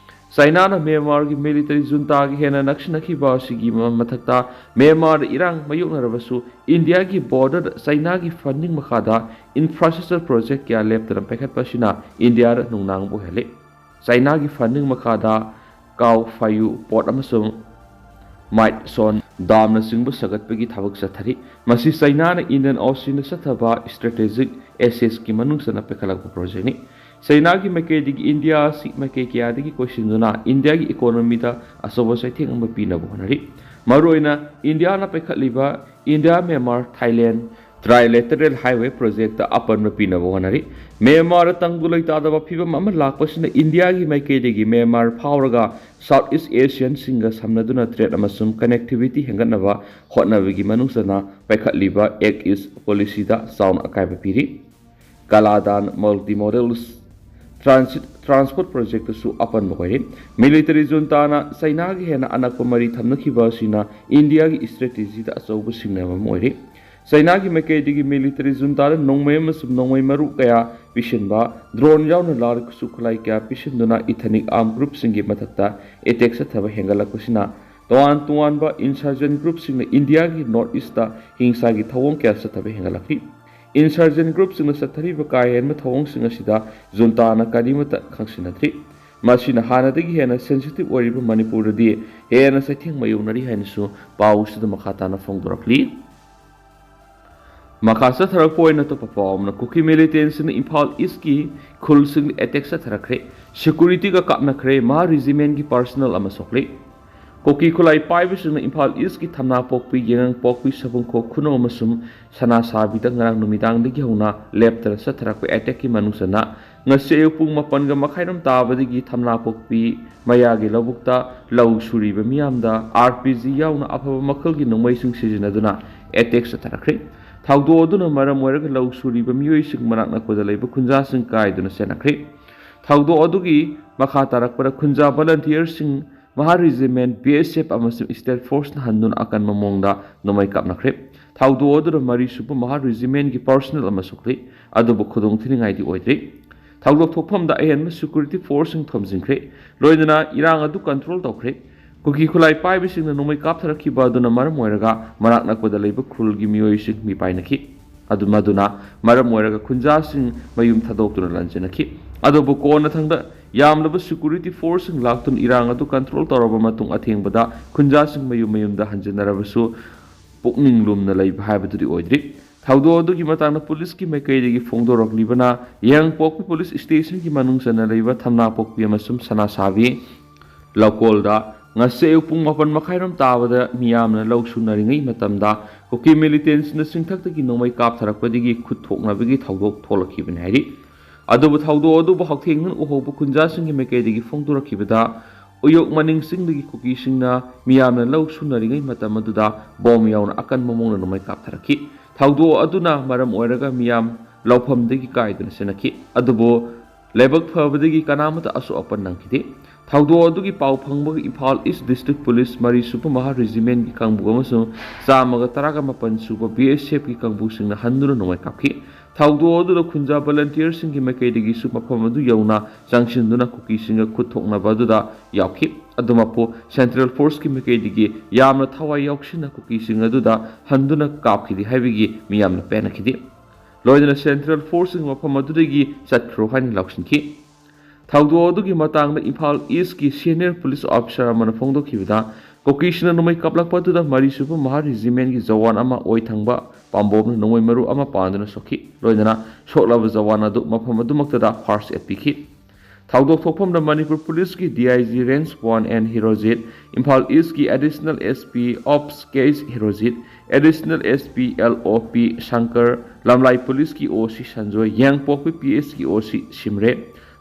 ꯆꯩꯅꯥꯅ ꯃ꯭ꯌꯥꯟꯃꯥꯔꯒꯤ ꯃꯤꯂꯤꯇꯔꯤ ꯖꯨꯟꯇꯥꯒꯤ ꯍꯦꯟꯅ ꯅꯛꯁꯤꯟꯅꯈꯤꯕ ꯑꯁꯤꯒꯤ ꯃ-, ꯃꯊꯛꯇ ꯃ꯭ꯌꯥꯟꯃꯥꯔꯗ ꯏꯔꯥꯡ ꯃꯥꯌꯣꯛꯅꯔꯕꯁꯨ ꯏꯟꯗꯤꯌꯥꯒꯤ ꯕꯣꯔꯗꯔꯗ ꯆꯩꯅꯥꯒꯤ ꯐꯟꯗꯤꯡ ꯃꯈꯥꯗ ꯏꯟꯐ꯭ꯔꯥꯁ꯭ꯇ꯭ꯔꯛꯆꯔ ꯄ꯭ꯔꯣꯖꯦꯛ ꯀꯌꯥ ꯂꯦꯞꯇꯅ ꯄꯥꯏꯈꯠꯄ ꯑꯁꯤꯅ ꯏꯟꯗꯤꯌꯥꯗ ꯅꯨꯡꯅꯥꯡꯕ ꯑꯣꯏꯍꯜꯂꯤ꯫ ꯆꯩꯅꯥꯒꯤ ꯐꯟꯗꯤꯡ ꯃꯈꯥꯗ ꯀꯥꯎ ꯐꯥꯌꯨ ꯄꯣꯔꯠ ꯑꯃꯁꯨꯡ ꯃꯥꯏꯠ ꯁꯣꯟ ꯗꯥꯝꯅꯆꯤꯡꯕ ꯁꯥꯒꯠꯄꯒꯤ ꯊꯕꯛ ꯆꯠꯊꯔꯤ꯫ ꯃꯁꯤ ꯆꯩꯅꯥꯅ ꯏꯟꯗꯤꯌꯟ ꯑꯣꯁꯤꯌꯟꯗ ꯆꯠꯊꯕ ꯁ꯭ꯇ꯭ꯔꯦꯇꯦꯖꯤꯛ ꯑꯦꯁꯦꯠꯁꯀꯤ ꯃꯅꯨꯡ ꯆꯟꯅ ꯄꯥꯏꯈꯠꯂꯛꯄ ꯄ꯭ꯔꯣꯖꯦꯛꯅꯤ꯫ ꯆꯩꯅꯥꯒꯤ ꯃꯥꯏꯀꯩꯗꯒꯤ ꯏꯟꯗꯤꯌꯥ ꯑꯁꯤ ꯃꯥꯏꯀꯩ ꯀꯌꯥꯗꯒꯤ ꯀꯣꯏꯁꯤꯟꯗꯨꯅ ꯏꯟꯗꯤꯌꯥꯒꯤ ꯏꯀꯣꯅꯣꯃꯤꯗ ꯑꯆꯧꯕ ꯆꯩꯊꯦꯡ ꯑꯃ ꯄꯤꯅꯕ ꯍꯣꯠꯅꯔꯤ꯫ ꯃꯔꯨꯑꯣꯏꯅ ꯏꯟꯗꯤꯌꯥꯅ ꯄꯥꯏꯈꯠꯂꯤꯕ India, Myanmar, Thailand trilateral highway projectꯇ ꯑꯄꯟꯕ ꯄꯤꯅꯕ ꯍꯣꯠꯅꯔꯤ꯫ ꯃ꯭ꯌꯥꯟꯃꯥꯔꯗ ꯇꯪꯗꯨ ꯂꯩꯇꯥꯗꯕ ꯐꯤꯕꯝ ꯑꯃ ꯂꯥꯛꯄꯁꯤꯅ ꯏꯟꯗꯤꯌꯥꯒꯤ ꯃꯥꯏꯀꯩꯗꯒꯤ ꯃ꯭ꯌꯥꯟꯃꯥꯔ ꯐꯥꯎꯔꯒ South East Asianꯁꯤꯡꯒ ꯁꯝꯅꯗꯨꯅ trade ꯑꯃꯁꯨꯡ connectivity ꯍꯦꯟꯒꯠꯅꯕ ꯍꯣꯠꯅꯕꯒꯤ ꯃꯅꯨꯡ ꯆꯟꯅ ꯄꯥꯏꯈꯠꯂꯤꯕ Act East policyꯗ ꯆꯥꯎꯅ ꯑꯀꯥꯏꯕ ꯄꯤꯔꯤ꯫ ꯀꯥꯂꯥꯗꯥꯟ multimodal transit transport projectꯇꯁꯨ ꯑꯄꯟꯕ ꯑꯣꯏꯔꯤ꯫ Military juntaꯅ ꯆꯩꯅꯥꯒ ꯍꯦꯟꯅ ꯑꯅꯛꯄ ꯃꯔꯤ ꯊꯝꯅꯈꯤꯕ ꯑꯁꯤꯅ ꯏꯟꯗꯤꯌꯥꯒꯤ strategyꯗ ꯑꯆꯧꯕ ꯁꯤꯡꯅꯕ ꯑꯃ ꯑꯣꯏꯔꯤ꯫ ꯆꯩꯅꯥꯒꯤ ꯃꯥꯏꯀꯩꯗꯒꯤ military juntaꯗ ꯅꯣꯡꯃꯩ ꯑꯃꯁꯨꯡ ꯅꯣꯡꯃꯩ ꯃꯔꯨ ꯀꯌꯥ ꯄꯤꯁꯤꯟꯕ, drone ꯌꯥꯎꯅ ꯂꯥꯟ ꯈꯨꯠꯁꯨ ꯈꯨꯠꯂꯥꯏ ꯀꯌꯥ ꯄꯤꯁꯤꯟꯗꯨꯅ ethnic armed groupꯁꯤꯡꯒꯤ ꯃꯊꯛꯇ attack ꯆꯠꯊꯕ ꯍꯦꯟꯒꯠꯂꯛꯄꯁꯤꯅ ꯇꯣꯉꯥꯟ ꯇꯣꯉꯥꯟꯕ insurgent groupꯁꯤꯡꯅ ꯏꯟꯗꯤꯌꯥꯒꯤ North Eastꯇ ꯍꯤꯡꯁꯥꯒꯤ ꯊꯧꯑꯣꯡ ꯀꯌꯥ ꯆꯠꯊꯕ ꯍꯦꯟꯒꯠꯂꯛꯂꯤ꯫ Insurgent groupꯁꯤꯡꯅ ꯆꯠꯊꯔꯤꯕ ꯀꯥ ꯍꯦꯟꯕ ꯊꯧꯑꯣꯡꯁꯤꯡ ꯑꯁꯤꯗ juntaꯅ ꯀꯔꯤꯃꯠꯇ ꯈꯪꯁꯤꯟꯅꯗ꯭ꯔꯤ꯫ ꯃꯁꯤꯅ ꯍꯥꯟꯅꯗꯒꯤ ꯍꯦꯟꯅ sensitive ꯑꯣꯏꯔꯤꯕ ꯃꯅꯤꯄꯨꯔꯗꯗꯤ ꯍꯦꯟꯅ ꯆꯩꯊꯦꯡ ꯃꯥꯌꯣꯛꯅꯔꯤ ꯍꯥꯏꯅꯁꯨ ꯄꯥꯎꯁꯤꯗ ꯃꯈꯥ ꯇꯥꯅ ꯐꯣꯡꯗꯣꯔꯛꯂꯤ꯫ ꯃꯈꯥ ꯆꯠꯊꯔꯛꯄ ꯑꯣꯏꯅ ꯑꯇꯣꯞꯄ ꯄꯥꯎ ꯑꯃꯅ, ꯀꯨꯀꯤ militantꯁꯤꯡꯅ ꯏꯝꯐꯥꯜ Eastꯀꯤ ꯈꯨꯜꯁꯤꯡꯗ attack ꯆꯠꯊꯔꯛꯈ꯭ꯔꯦ꯫ Securityꯒ ꯀꯥꯞꯅꯈ꯭ꯔꯦ꯫ ꯃꯍꯥ regimentꯀꯤ personnel ꯑꯃ ꯁꯣꯛꯂꯤ꯫ ꯀꯨꯀꯤ ꯈꯨꯠꯂꯥꯏ ꯄꯥꯏꯕꯁꯤꯡꯅ ꯏꯝꯐꯥꯜ Eastꯀꯤ ꯊꯝꯅꯥꯄꯣꯛꯄꯤ, ꯌꯥꯏꯉꯪꯄꯣꯛꯄꯤ, ꯁꯕꯪꯈꯣꯛ, ꯈꯨꯅꯧ ꯑꯃꯁꯨꯡ ꯁꯅꯥꯁꯥꯕꯤꯗ ꯉꯔꯥꯡ ꯅꯨꯃꯤꯗꯥꯡꯗꯒꯤ ꯍꯧꯅ ꯂꯦꯞꯇꯅ ꯆꯠꯊꯔꯛꯄ attackꯀꯤ ꯃꯅꯨꯡ ꯆꯟꯅ ꯉꯁꯤ ꯑꯌꯨꯛ ꯄꯨꯡ ꯃꯥꯄꯟꯒ ꯃꯈꯥꯏꯔꯣꯝ ꯇꯥꯕꯗꯒꯤ ꯊꯝꯅꯥꯄꯣꯛꯄꯤ ꯃꯌꯥꯒꯤ ꯂꯧꯕꯨꯛꯇ ꯂꯧ ꯁꯨꯔꯤꯕ ꯃꯤꯌꯥꯝꯗ RPG ꯌꯥꯎꯅ ꯑꯐꯕ ꯃꯈꯜꯒꯤ ꯅꯣꯡꯃꯩꯁꯤꯡ ꯁꯤꯖꯤꯟꯅꯗꯨꯅ attack ꯆꯠꯊꯔꯛꯈ꯭ꯔꯦ꯫ ꯊꯧꯗꯣꯛ ꯑꯗꯨꯅ ꯃꯔꯝ ꯑꯣꯏꯔꯒ ꯂꯧ ꯁꯨꯔꯤꯕ ꯃꯤꯑꯣꯏꯁꯤꯡ ꯃꯅꯥꯛ ꯅꯛꯄꯗ ꯂꯩꯕ ꯈꯨꯟꯖꯥꯁꯤꯡ ꯀꯥꯏꯗꯨꯅ ꯆꯦꯟꯅꯈ꯭ꯔꯦ꯫ ꯊꯧꯗꯣꯛ ꯑꯗꯨꯒꯤ ꯃꯈꯥ ꯇꯥꯔꯛꯄꯗ ꯈꯨꯟꯖꯥ volunteerꯁꯤꯡ ꯃꯍꯥ regiment, BSF ꯑꯃꯁꯨꯡ state forceꯅ ꯍꯟꯗꯨꯅ ꯑꯀꯟꯕ ꯃꯑꯣꯡꯗ ꯅꯣꯡꯃꯩ ꯀꯥꯞꯅꯈ꯭ꯔꯦ꯫ ꯊꯧꯗꯣꯛ ꯑꯗꯨꯗ ꯃꯔꯤꯁꯨꯕ ꯃꯍꯥ regimentꯀꯤ personnel ꯑꯃ ꯁꯣꯛꯂꯤ, ꯑꯗꯨꯕꯨ ꯈꯨꯗꯣꯡ ꯊꯤꯅꯤꯡꯉꯥꯏꯗꯤ ꯑꯣꯏꯗ꯭ꯔꯤ꯫ ꯊꯧꯗꯣꯛ ꯊꯣꯛꯐꯝꯗ ꯑꯍꯦꯟꯕ security forceꯁꯤꯡ ꯊꯣꯝꯖꯤꯟꯈ꯭ꯔꯦ, ꯂꯣꯏꯅꯅ ꯏꯔꯥꯡ ꯑꯗꯨ control ꯇꯧꯈ꯭ꯔꯦ꯫ ꯀꯨꯀꯤ ꯈꯨꯠꯂꯥꯏ ꯄꯥꯏꯕꯁꯤꯡꯅ ꯅꯣꯡꯃꯩ ꯀꯥꯞꯊꯔꯛꯈꯤꯕ ꯑꯗꯨꯅ ꯃꯔꯝ ꯑꯣꯏꯔꯒ ꯃꯅꯥꯛ ꯅꯛꯄꯗ ꯂꯩꯕ ꯈꯨꯜꯒꯤ ꯃꯤꯑꯣꯏꯁꯤꯡ ꯃꯤꯄꯥꯏꯅꯈꯤ꯫ ꯑꯗꯨ ꯃꯗꯨꯅ ꯃꯔꯝ ꯑꯣꯏꯔꯒ ꯈꯨꯟꯖꯥꯁꯤꯡ ꯃꯌꯨꯝ ꯊꯥꯗꯣꯛꯇꯨꯅ ꯂꯥꯟꯖꯦꯟꯅꯈꯤ꯫ ꯑꯗꯨꯕꯨ ꯀꯣꯟꯅꯊꯪꯗ ꯌꯥꯝꯂꯕ security forceꯁꯤꯡ ꯂꯥꯛꯇꯨꯅ ꯏꯔꯥꯡ ꯑꯗꯨ control ꯇꯧꯔꯕ ꯃꯇꯨꯡ ꯑꯊꯦꯡꯕꯗ ꯈꯨꯟꯖꯥꯁꯤꯡ ꯃꯌꯨꯝ ꯃꯌꯨꯝꯗ ꯍꯟꯖꯤꯟꯅꯔꯕꯁꯨ ꯄꯨꯛꯅꯤꯡ ꯂꯨꯝꯅ ꯂꯩꯕ ꯍꯥꯏꯕꯗꯨꯗꯤ ꯑꯣꯏꯗ꯭ꯔꯤ꯫ ꯊꯧꯗꯣꯛ ꯑꯗꯨꯒꯤ ꯃꯇꯥꯡꯗ ꯄꯨꯂꯤꯁꯀꯤ ꯃꯥꯏꯀꯩꯗꯒꯤ ꯐꯣꯡꯗꯣꯔꯛꯂꯤꯕꯅ, ꯌꯥꯏꯉꯪꯄꯣꯛꯄꯤ ꯄꯨꯂꯤꯁ ꯁ꯭ꯇꯦꯁꯟꯒꯤ ꯃꯅꯨꯡ ꯆꯟꯅ ꯂꯩꯕ ꯊꯝꯅꯥꯄꯣꯛꯄꯤ ꯑꯃꯁꯨꯡ ꯁꯅꯥꯁꯥꯕꯤ ꯂꯧꯀꯣꯜꯗ ꯉꯁꯤ ꯑꯌꯨꯛ ꯄꯨꯡ ꯃꯥꯄꯟ ꯃꯈꯥꯏꯔꯣꯝ ꯇꯥꯕꯗ ꯃꯤꯌꯥꯝꯅ ꯂꯧ ꯁꯨꯅꯔꯤꯉꯩ ꯃꯇꯝꯗ ꯀꯨꯀꯤ ꯃꯤꯂꯤꯇꯦꯟꯁꯤꯅ ꯆꯤꯡꯊꯛꯇꯒꯤ ꯅꯣꯡꯃꯩ ꯀꯥꯞꯊꯔꯛꯄꯗꯒꯤ ꯈꯨꯠ ꯊꯣꯛꯅꯕꯒꯤ ꯊꯧꯗꯣꯛ ꯊꯣꯛꯂꯛꯈꯤꯕꯅꯤ ꯍꯥꯏꯔꯤ꯫ ꯑꯗꯨꯕꯨ ꯊꯧꯗꯣꯛ ꯑꯗꯨꯕꯨ ꯍꯛꯊꯦꯡꯅꯅ ꯎꯍꯧꯕ ꯈꯨꯟꯖꯥꯁꯤꯡꯒꯤ ꯃꯥꯏꯀꯩꯗꯒꯤ ꯐꯣꯡꯗꯣꯔꯛꯈꯤꯕꯗ, ꯎꯌꯣꯛ ꯃꯅꯤꯡ ꯆꯤꯡꯗꯒꯤ ꯀꯨꯀꯤꯁꯤꯡꯅ ꯃꯤꯌꯥꯝꯅ ꯂꯧ ꯁꯨꯅꯔꯤꯉꯩ ꯃꯇꯝ ꯑꯗꯨꯗ ꯕꯣꯝ ꯌꯥꯎꯅ ꯑꯀꯟꯕ ꯃꯑꯣꯡꯗ ꯅꯣꯡꯃꯩ ꯀꯥꯞꯊꯔꯛꯈꯤ꯫ ꯊꯧꯗꯣꯛ ꯑꯗꯨꯅ ꯃꯔꯝ ꯑꯣꯏꯔꯒ ꯃꯤꯌꯥꯝ ꯂꯧꯐꯝꯗꯒꯤ ꯀꯥꯏꯗꯨꯅ ꯆꯦꯟꯅꯈꯤ꯫ ꯑꯗꯨꯕꯨ ꯂꯥꯏꯕꯛ ꯐꯕꯗꯒꯤ ꯀꯅꯥꯃꯠꯇ ꯑꯁꯣꯛ ꯑꯄꯟ ꯅꯪꯈꯤꯗꯦ꯫ ꯊꯧꯗꯣꯛ ꯑꯗꯨꯒꯤ ꯄꯥꯎ ꯐꯪꯕꯒ ꯏꯝꯐꯥꯜ ꯏꯁ ꯗꯤꯁꯇ꯭ꯔꯤꯛ ꯄꯨꯂꯤꯁ ꯃꯔꯤꯁꯨꯕ ꯃꯍꯥ ꯔꯦꯖꯤꯃꯦꯟꯒꯤ ꯀꯥꯡꯕꯨ ꯑꯃꯁꯨꯡ ꯆꯥꯝꯃꯒ ꯇꯔꯥꯒ ꯃꯥꯄꯟ ꯁꯨꯕ ꯕꯤ ꯑꯦꯁ ꯑꯦꯐꯀꯤ ꯀꯥꯡꯕꯨꯁꯤꯡꯅ ꯍꯟꯗꯨꯅ ꯅꯣꯡꯃꯩ ꯀꯥꯞꯈꯤ꯫ ꯊꯧꯗꯣꯛ ꯑꯗꯨꯗ ꯈꯨꯟꯖꯥ ꯚꯣꯂꯟꯇꯤꯌꯔꯁꯤꯡꯒꯤ ꯃꯥꯏꯀꯩꯗꯒꯤꯁꯨ ꯃꯐꯝ ꯑꯗꯨ ꯌꯧꯅ ꯆꯪꯁꯤꯟꯗꯨꯅ ꯀꯨꯀꯤꯁꯤꯡꯒ ꯈꯨꯠ ꯊꯣꯛꯅꯕ ꯑꯗꯨꯗ ꯌꯥꯎꯈꯤ꯫ ꯑꯗꯨꯃꯛꯄꯨ ꯁꯦꯟꯇ꯭ꯔꯦꯜ ꯐꯣꯔꯁꯀꯤ ꯃꯥꯏꯀꯩꯗꯒꯤ ꯌꯥꯝꯅ ꯊꯋꯥꯏ ꯌꯥꯎꯁꯤꯟꯅ ꯀꯨꯀꯤꯁꯤꯡ ꯑꯗꯨꯗ ꯍꯟꯗꯨꯅ ꯀꯥꯞꯈꯤꯗꯦ ꯍꯥꯏꯕꯒꯤ ꯃꯤꯌꯥꯝꯅ ꯄꯦꯟꯅꯈꯤꯗꯦ꯫ ꯂꯣꯏꯅꯅ ꯁꯦꯟꯇ꯭ꯔꯦꯜ ꯐꯣꯔꯁꯁꯤꯡ ꯃꯐꯝ ꯑꯗꯨꯗꯒꯤ ꯆꯠꯈ꯭ꯔꯣ ꯍꯥꯏꯅ ꯂꯥꯎꯁꯤꯟꯈꯤ꯫ ꯊꯧꯗꯣꯛ ꯑꯗꯨꯒꯤ ꯃꯇꯥꯡꯗ ꯏꯝꯐꯥꯜ ꯏꯁꯀꯤ ꯁꯦꯅꯤꯌꯔ ꯄꯨꯂꯤꯁ ꯑꯣꯐꯤꯁꯥꯔ ꯑꯃꯅ ꯐꯣꯡꯗꯣꯛꯈꯤꯕꯗ, ꯀꯨꯀꯤꯁꯤꯡꯅ ꯅꯣꯡꯃꯩ ꯀꯥꯞꯂꯛꯄ ꯑꯗꯨꯗ ꯃꯔꯤꯁꯨꯕ ꯃꯍꯥ ꯔꯦꯖꯤꯃꯦꯟꯒꯤ ꯖꯋꯥꯟ ꯑꯃ ꯑꯣꯏ ꯊꯪꯕ ꯄꯥꯝꯕꯣꯝꯅ ꯅꯣꯡꯃꯩ ꯃꯔꯨ ꯑꯃ ꯄꯥꯟꯗꯨꯅ ꯁꯣꯛꯈꯤ꯫ ꯂꯣꯏꯅꯅ ꯁꯣꯛꯂꯕ ꯖꯋꯥꯟ ꯑꯗꯨ ꯃꯐꯝ ꯑꯗꯨꯃꯛꯇꯗ ꯐꯥꯔꯁ ꯑꯦꯗ ꯄꯤꯈꯤ꯫ ꯊꯧꯗꯣꯛ ꯊꯣꯛꯐꯝꯗ ꯃꯅꯤꯄꯨꯔ ꯄꯨꯂꯤꯁꯀꯤ D I G range one N Herojit, Imphal ꯏꯁꯀꯤ additional S P ops K S Herojit, additional S P L O P Shankar, ꯂꯝꯂꯥꯏ ꯄꯨꯂꯤꯁꯀꯤ ꯑꯣ ꯁꯤ ꯁꯟꯖꯣꯏ, ꯌꯥꯏꯉꯪꯄꯣꯛꯄꯤ ꯄꯤ ꯑꯦꯁꯀꯤ ꯑꯣ ꯁꯤ ꯁꯤꯝꯔꯦ,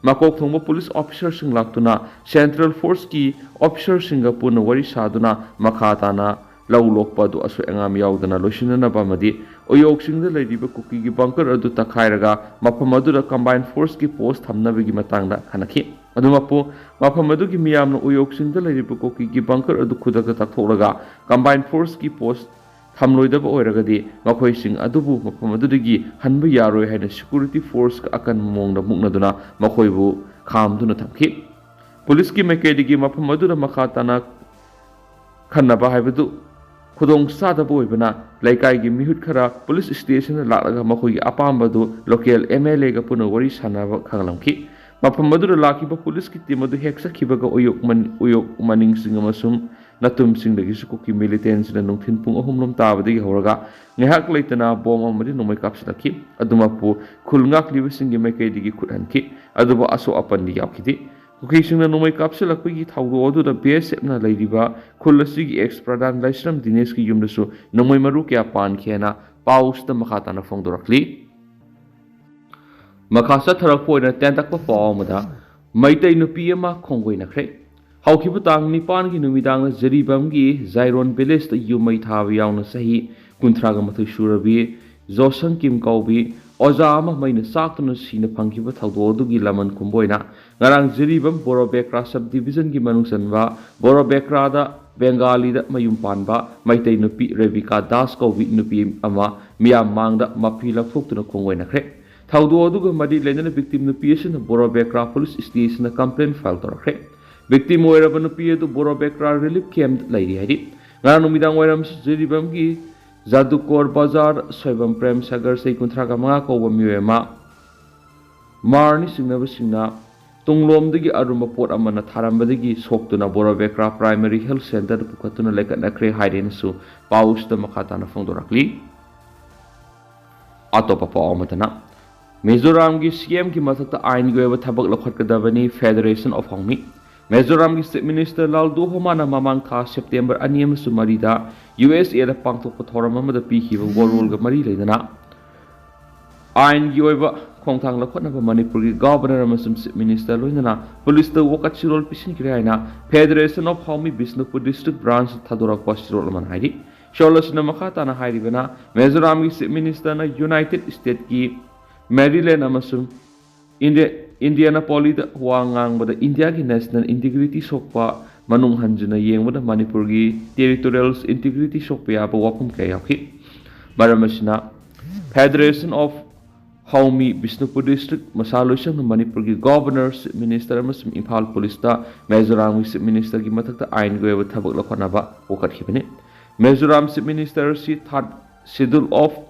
ꯃꯀꯣꯛ ꯊꯣꯡꯕ ꯄꯨꯂꯤꯁ ꯑꯣꯐꯤꯁꯥꯔꯁꯤꯡ ꯂꯥꯛꯇꯨꯅ ꯁꯦꯟꯇ꯭ꯔꯦꯜ ꯐꯣꯔꯁꯀꯤ ꯑꯣꯐꯤꯁꯥꯔꯁꯤꯡꯒ ꯄꯨꯟꯅ ꯋꯥꯔꯤ ꯁꯥꯗꯨꯅ ꯃꯈꯥ ꯇꯥꯅ ꯂꯧ ꯂꯣꯛꯄ ꯑꯗꯨ ꯑꯁꯣꯏ ꯑꯉꯥꯝ ꯌꯥꯎꯗꯅ ꯂꯣꯏꯁꯤꯟꯅꯅꯕ ꯑꯃꯗꯤ ꯎꯌꯣꯛꯁꯤꯡꯗ ꯂꯩꯔꯤꯕ ꯀꯨꯀꯤꯒꯤ ꯕꯪꯀꯔ ꯑꯗꯨ ꯇꯛꯈꯥꯏꯔꯒ ꯃꯐꯝ ꯑꯗꯨꯗ ꯀꯝꯕꯥꯏꯟ ꯐꯣꯔꯁꯀꯤ ꯄꯣꯁ ꯊꯝꯅꯕꯒꯤ ꯃꯇꯥꯡꯗ ꯈꯟꯅꯈꯤ꯫ ꯑꯗꯨꯃꯛꯄꯨ ꯃꯐꯝ ꯑꯗꯨꯒꯤ ꯃꯤꯌꯥꯝꯅ ꯎꯌꯣꯛꯁꯤꯡꯗ ꯂꯩꯔꯤꯕ ꯀꯨꯀꯤꯒꯤ ꯕꯪꯀꯔ ꯑꯗꯨ ꯈꯨꯗꯛꯇ ꯇꯛꯊꯣꯛꯂꯒ ꯀꯝꯕꯥꯏꯟ ꯐꯣꯔꯁꯀꯤ ꯄꯣꯁ ꯊꯝꯂꯣꯏꯗꯕ ꯑꯣꯏꯔꯒꯗꯤ ꯃꯈꯣꯏꯁꯤꯡ ꯑꯗꯨꯕꯨ ꯃꯐꯝ ꯑꯗꯨꯗꯒꯤ ꯍꯟꯕ ꯌꯥꯔꯣꯏ ꯍꯥꯏꯅ ꯁꯦꯀ꯭ꯌꯨꯔꯤꯇꯤ ꯐꯣꯔꯁꯀ ꯑꯀꯟꯕ ꯃꯑꯣꯡꯗ ꯃꯨꯛꯅꯗꯨꯅ ꯃꯈꯣꯏꯕꯨ ꯈꯥꯝꯗꯨꯅ ꯊꯝꯈꯤ꯫ ꯄꯨꯂꯤꯁꯀꯤ ꯃꯥꯏꯀꯩꯗꯒꯤ ꯃꯐꯝ ꯑꯗꯨꯗ ꯃꯈꯥ ꯇꯥꯅ ꯈꯟꯅꯕ ꯍꯥꯏꯕꯗꯨ ꯈꯨꯗꯣꯡ ꯆꯥꯗꯕ ꯑꯣꯏꯕꯅ, ꯂꯩꯀꯥꯏꯒꯤ ꯃꯤꯍꯨꯠ ꯈꯔ ꯄꯨꯂꯤꯁ ꯁ꯭ꯇꯦꯁꯟꯗ ꯂꯥꯛꯂꯒ ꯃꯈꯣꯏꯒꯤ ꯑꯄꯥꯝꯕꯗꯨ ꯂꯣꯀꯦꯜ ꯑꯦꯝ ꯑꯦꯜ ꯑꯦꯒ ꯄꯨꯟꯅ ꯋꯥꯔꯤ ꯁꯥꯟꯅꯕ ꯈꯪꯍꯜꯂꯝꯈꯤ꯫ ꯃꯐꯝ ꯑꯗꯨꯗ ꯂꯥꯛꯈꯤꯕ ꯄꯨꯂꯤꯁꯀꯤ ꯇꯤꯝ ꯑꯗꯨ ꯍꯦꯛ ꯆꯠꯈꯤꯕꯒ ꯎꯌꯣꯛ ꯃꯟ-, ꯎꯌꯣꯛ ꯃꯅꯤꯡꯁꯤꯡ ꯑꯃꯁꯨꯡ ꯅꯥꯇꯨꯝꯁꯤꯡꯗꯒꯤꯁꯨ ꯀꯨꯀꯤ ꯃꯤꯂꯤꯇꯦꯟꯁꯤꯡꯅ ꯅꯨꯡꯊꯤꯜ ꯄꯨꯡ ꯑꯍꯨꯝ ꯂꯣꯝ ꯇꯥꯕꯗꯒꯤ ꯍꯧꯔꯒ ꯉꯥꯏꯍꯥꯛ ꯂꯩꯇꯅ ꯕꯣꯝ ꯑꯃꯗꯤ ꯅꯣꯡꯃꯩ ꯀꯥꯞꯁꯤꯜꯂꯛꯈꯤ꯫ ꯑꯗꯨꯃꯛꯄꯨ ꯈꯨꯜ ꯉꯥꯛꯂꯤꯕꯁꯤꯡꯒꯤ ꯃꯥꯏꯀꯩꯗꯒꯤ ꯈꯨꯠ ꯍꯟꯈꯤ꯫ ꯑꯗꯨꯕꯨ ꯑꯁꯣꯛ ꯑꯄꯟꯗꯤ ꯌꯥꯎꯈꯤꯗꯦ꯫ ꯀꯨꯀꯤꯁꯤꯡꯅ ꯅꯣꯡꯃꯩ ꯀꯥꯞꯁꯤꯜꯂꯛꯄꯒꯤ ꯊꯧꯗꯣꯛ ꯑꯗꯨꯗ ꯕꯤ ꯑꯦꯁ ꯑꯦꯐꯅ ꯂꯩꯔꯤꯕ ꯈꯨꯜ ꯑꯁꯤꯒꯤ ꯑꯦꯛꯁ ꯄ꯭ꯔꯙꯥꯟ ꯂꯥꯏꯁ꯭ꯔꯝ ꯗꯤꯅꯦꯁꯀꯤ ꯌꯨꯝꯗꯁꯨ ꯅꯣꯡꯃꯩ ꯃꯔꯨ ꯀꯌꯥ ꯄꯥꯟꯈꯤꯑꯅ ꯄꯥꯎꯁꯤꯗ ꯃꯈꯥ ꯇꯥꯅ ꯐꯣꯡꯗꯣꯔꯛꯂꯤ꯫ ꯃꯈꯥ ꯆꯠꯊꯔꯛꯄ ꯑꯣꯏꯅ ꯇꯦꯟꯇꯛꯄ ꯄꯥꯎ ꯑꯃꯗ ꯃꯩꯇꯩ ꯅꯨꯄꯤ ꯑꯃ ꯈꯣꯡꯒꯣꯏꯅꯈ꯭ꯔꯦ꯫ ꯍꯧꯈꯤꯕ ꯇꯥꯡ ꯅꯤꯄꯥꯟꯒꯤ ꯅꯨꯃꯤꯗꯥꯡꯗ ꯖꯤꯔꯤꯕꯥꯝꯒꯤ ꯖꯥꯏꯔꯣꯟ ꯚꯤꯂꯦꯖꯇ ꯌꯨꯝ ꯃꯩ ꯊꯥꯕ ꯌꯥꯎꯅ ꯆꯍꯤ ꯀꯨꯟꯊ꯭ꯔꯥꯒ ꯃꯥꯊꯣꯏ ꯁꯨꯔꯕꯤ ꯖꯣꯁꯪ ꯀꯤꯝ ꯀꯧꯕꯤ ꯑꯣꯖꯥ ꯑꯃ ꯃꯩꯅ ꯆꯥꯛꯇꯨꯅ ꯁꯤꯅ ꯐꯪꯈꯤꯕ ꯊꯧꯗꯣꯛ ꯑꯗꯨꯒꯤ ꯂꯃꯟ ꯈꯨꯝꯕ ꯑꯣꯏꯅ ꯉꯔꯥꯡ ꯖꯤꯔꯤꯕꯥꯝ ꯕꯣꯔꯣꯕꯦꯀ꯭ꯔꯥ ꯁꯕ ꯗꯤꯕꯤꯖꯟꯒꯤ ꯃꯅꯨꯡ ꯆꯟꯕ ꯕꯣꯔꯣꯕꯦꯀ꯭ꯔꯥꯗ ꯕꯦꯡꯒꯥꯂꯤꯗ ꯃꯌꯨꯝ ꯄꯥꯟꯕ ꯃꯩꯇꯩ ꯅꯨꯄꯤ ꯔꯦꯕꯤꯀꯥ ꯗꯥꯁ ꯀꯧꯕꯤ ꯅꯨꯄꯤ ꯑꯃ ꯃꯤꯌꯥꯝ ꯃꯥꯡꯗ ꯃꯐꯤ ꯂꯧꯊꯣꯛꯇꯨꯅ ꯈꯣꯡꯒꯣꯏꯅꯈ꯭ꯔꯦ꯫ ꯊꯧꯗꯣꯛ ꯑꯗꯨꯒ ꯃꯔꯤ ꯂꯩꯅꯅ ꯚꯤꯛꯇꯤꯝ ꯅꯨꯄꯤ ꯑꯁꯤꯅ ꯕꯣꯔꯣꯕꯦꯀ꯭ꯔꯥ ꯄꯨꯂꯤꯁ ꯁ꯭ꯇꯦꯁꯟꯗ ꯀꯝꯄ꯭ꯂꯦꯟ ꯐꯥꯏꯜ ꯇꯧꯔꯛꯈ꯭ꯔꯦ꯫ ꯚꯤꯛꯇꯤꯝ ꯑꯣꯏꯔꯕ ꯅꯨꯄꯤ ꯑꯗꯨ ꯕꯣꯔꯣꯕꯦꯀ꯭ꯔꯥ ꯔꯤꯂꯤꯐ ꯀꯦꯝꯞꯇ ꯂꯩꯔꯤ ꯍꯥꯏꯔꯤ꯫ ꯉꯔꯥꯡ ꯅꯨꯃꯤꯗꯥꯡ ꯋꯥꯏꯔꯝ ꯖꯤꯔꯤꯕꯥꯝꯒꯤ ꯖꯥꯗꯨꯀꯣꯔ ꯕꯖꯥꯔ ꯁꯣꯏꯕꯝ ꯄ꯭ꯔꯦꯝ ꯁꯥꯒꯔ ꯆꯍꯤ ꯀꯨꯟꯊ꯭ꯔꯥꯒ ꯃꯉꯥ ꯀꯧꯕ ꯃꯤꯑꯣꯏ ꯑꯃ ꯃꯥꯔꯅꯤ ꯆꯤꯡꯅꯕꯁꯤꯡꯅ ꯇꯨꯡꯂꯣꯝꯗꯒꯤ ꯑꯔꯨꯝꯕ ꯄꯣꯠ ꯑꯃꯅ ꯊꯥꯔꯝꯕꯗꯒꯤ ꯁꯣꯛꯇꯨꯅ ꯕꯣꯔꯣꯕꯦꯀ꯭ꯔꯥ ꯄ꯭ꯔꯥꯏꯃꯔꯤ ꯍꯦꯜꯊ ꯁꯦꯟꯇꯔꯗ ꯄꯨꯈꯠꯇꯨꯅ ꯂꯩꯈꯠꯅꯈ꯭ꯔꯦ ꯍꯥꯏꯔꯦꯅꯁꯨ ꯄꯥꯎꯁꯤꯗ ꯃꯈꯥ ꯇꯥꯅ ꯐꯣꯡꯗꯣꯔꯛꯂꯤ꯫ ꯑꯇꯣꯞꯄ ꯄꯥꯎ ꯑꯃꯗꯅ ꯃꯤꯖꯣꯔꯥꯝꯒꯤ ꯁꯤ ꯑꯦꯝꯒꯤ ꯃꯊꯛꯇ ꯑꯥꯏꯟꯒꯤ ꯑꯣꯏꯕ ꯊꯕꯛ ꯂꯧꯈꯠꯀꯗꯕꯅꯤ, ꯐꯦꯗꯔꯦꯁꯟ ꯑꯣꯐ ꯍꯥꯎꯃꯤ꯫ ꯃꯤꯖꯣꯔꯥꯝꯒꯤ ꯆꯤꯐ ꯃꯤꯅꯤꯁꯇꯔ ꯂꯥꯜꯗꯨꯍꯣꯃꯥꯅ ꯃꯃꯥꯡ ꯊꯥ ꯁꯦꯞꯇꯦꯝꯕꯔ ꯑꯅꯤ ꯑꯃꯁꯨꯡ ꯃꯔꯤꯗ ꯌꯨ ꯑꯦꯁ ꯑꯦꯗ ꯄꯥꯡꯊꯣꯛꯄ ꯊꯧꯔꯝ ꯑꯃꯗ ꯄꯤꯈꯤꯕ ꯋꯥꯔꯣꯜꯒ ꯃꯔꯤ ꯂꯩꯅꯅ ꯑꯥꯏꯟꯒꯤ ꯑꯣꯏꯕ ꯈꯣꯡꯊꯥꯡ ꯂꯧꯈꯠꯅꯕ ꯃꯅꯤꯄꯨꯔꯒꯤ ꯒꯚꯔꯅꯔ ꯑꯃꯁꯨꯡ ꯆꯤꯐ ꯃꯤꯅꯤꯁꯇꯔ ꯂꯣꯏꯅꯅ ꯄꯨꯂꯤꯁꯇ ꯋꯥꯀꯠ ꯁꯤꯔꯣꯜ ꯄꯤꯁꯤꯟꯈ꯭ꯔꯦ ꯍꯥꯏꯅ ꯐꯦꯗꯔꯦꯁꯟ ꯑꯣꯐ ꯍꯥꯎꯃꯤ ꯕꯤꯁꯅꯨꯄꯨꯔ ꯗꯤꯁꯇ꯭ꯔꯤꯛ ꯕ꯭ꯔꯥꯟꯁꯇ ꯊꯥꯗꯣꯔꯛꯄ ꯁꯤꯔꯣꯜ ꯑꯃꯅ ꯍꯥꯏꯔꯤ꯫ ꯁꯤꯔꯣꯜ ꯑꯁꯤꯅ ꯃꯈꯥ ꯇꯥꯅ ꯍꯥꯏꯔꯤꯕꯅ, ꯃꯤꯖꯣꯔꯥꯝꯒꯤ ꯆꯤꯐ ꯃꯤꯅꯤꯁꯇꯔꯅ ꯌꯨꯅꯥꯏꯇꯦꯗ ꯁ꯭ꯇꯦꯠꯀꯤ ꯃꯦꯔꯤꯂꯦꯟ ꯑꯃꯁꯨꯡ ꯏꯟꯗꯤ-, ꯏꯟꯗꯤꯌꯥꯅꯥꯄꯣꯂꯤꯗ ꯋꯥ ꯉꯥꯡꯕꯗ ꯏꯟꯗꯤꯌꯥꯒꯤ ꯅꯦꯁꯅꯦꯜ ꯏꯟꯇꯤꯒ꯭ꯔꯤꯇꯤ ꯁꯣꯛꯄ ꯃꯅꯨꯡ ꯍꯟꯖꯤꯟꯅ ꯌꯦꯡꯕꯗ ꯃꯅꯤꯄꯨꯔꯒꯤ ꯇꯦꯔꯤꯇꯣꯔꯤꯌꯦꯜ ꯏꯟꯇꯤꯒ꯭ꯔꯤꯇꯤ ꯁꯣꯛꯄ ꯌꯥꯕ ꯋꯥꯐꯝ ꯀꯌꯥ ꯌꯥꯎꯈꯤ꯫ ꯃꯔꯝ ꯑꯁꯤꯅ ꯐꯦꯗꯔꯦꯁꯟ ꯑꯣꯐ ꯍꯥꯎꯃꯤ ꯕꯤꯁꯅꯨꯄꯨꯔ ꯗꯤꯁꯇ꯭ꯔꯤꯛ ꯃꯁꯥ ꯂꯣꯏꯁꯪꯅ ꯃꯅꯤꯄꯨꯔꯒꯤ ꯒꯚꯔꯅꯔ, ꯆꯤꯐ ꯃꯤꯅꯤꯁꯇꯔ ꯑꯃꯁꯨꯡ ꯏꯝꯐꯥꯜ ꯄꯨꯂꯤꯁꯇ ꯃꯤꯖꯣꯔꯥꯝꯒꯤ ꯆꯤꯐ ꯃꯤꯅꯤꯁꯇꯔꯒꯤ ꯃꯊꯛꯇ ꯑꯥꯏꯟꯒꯤ ꯑꯣꯏꯕ ꯊꯕꯛ ꯂꯧꯈꯠꯅꯕ ꯄꯨꯈꯠꯈꯤꯕꯅꯤ꯫ ꯃꯤꯖꯣꯔꯥꯝ ꯆꯤꯐ ꯃꯤꯅꯤꯁꯇꯔ ꯑꯁꯤ ꯊꯥꯔꯠ ꯁꯤꯗꯨꯜ ꯑꯣꯐ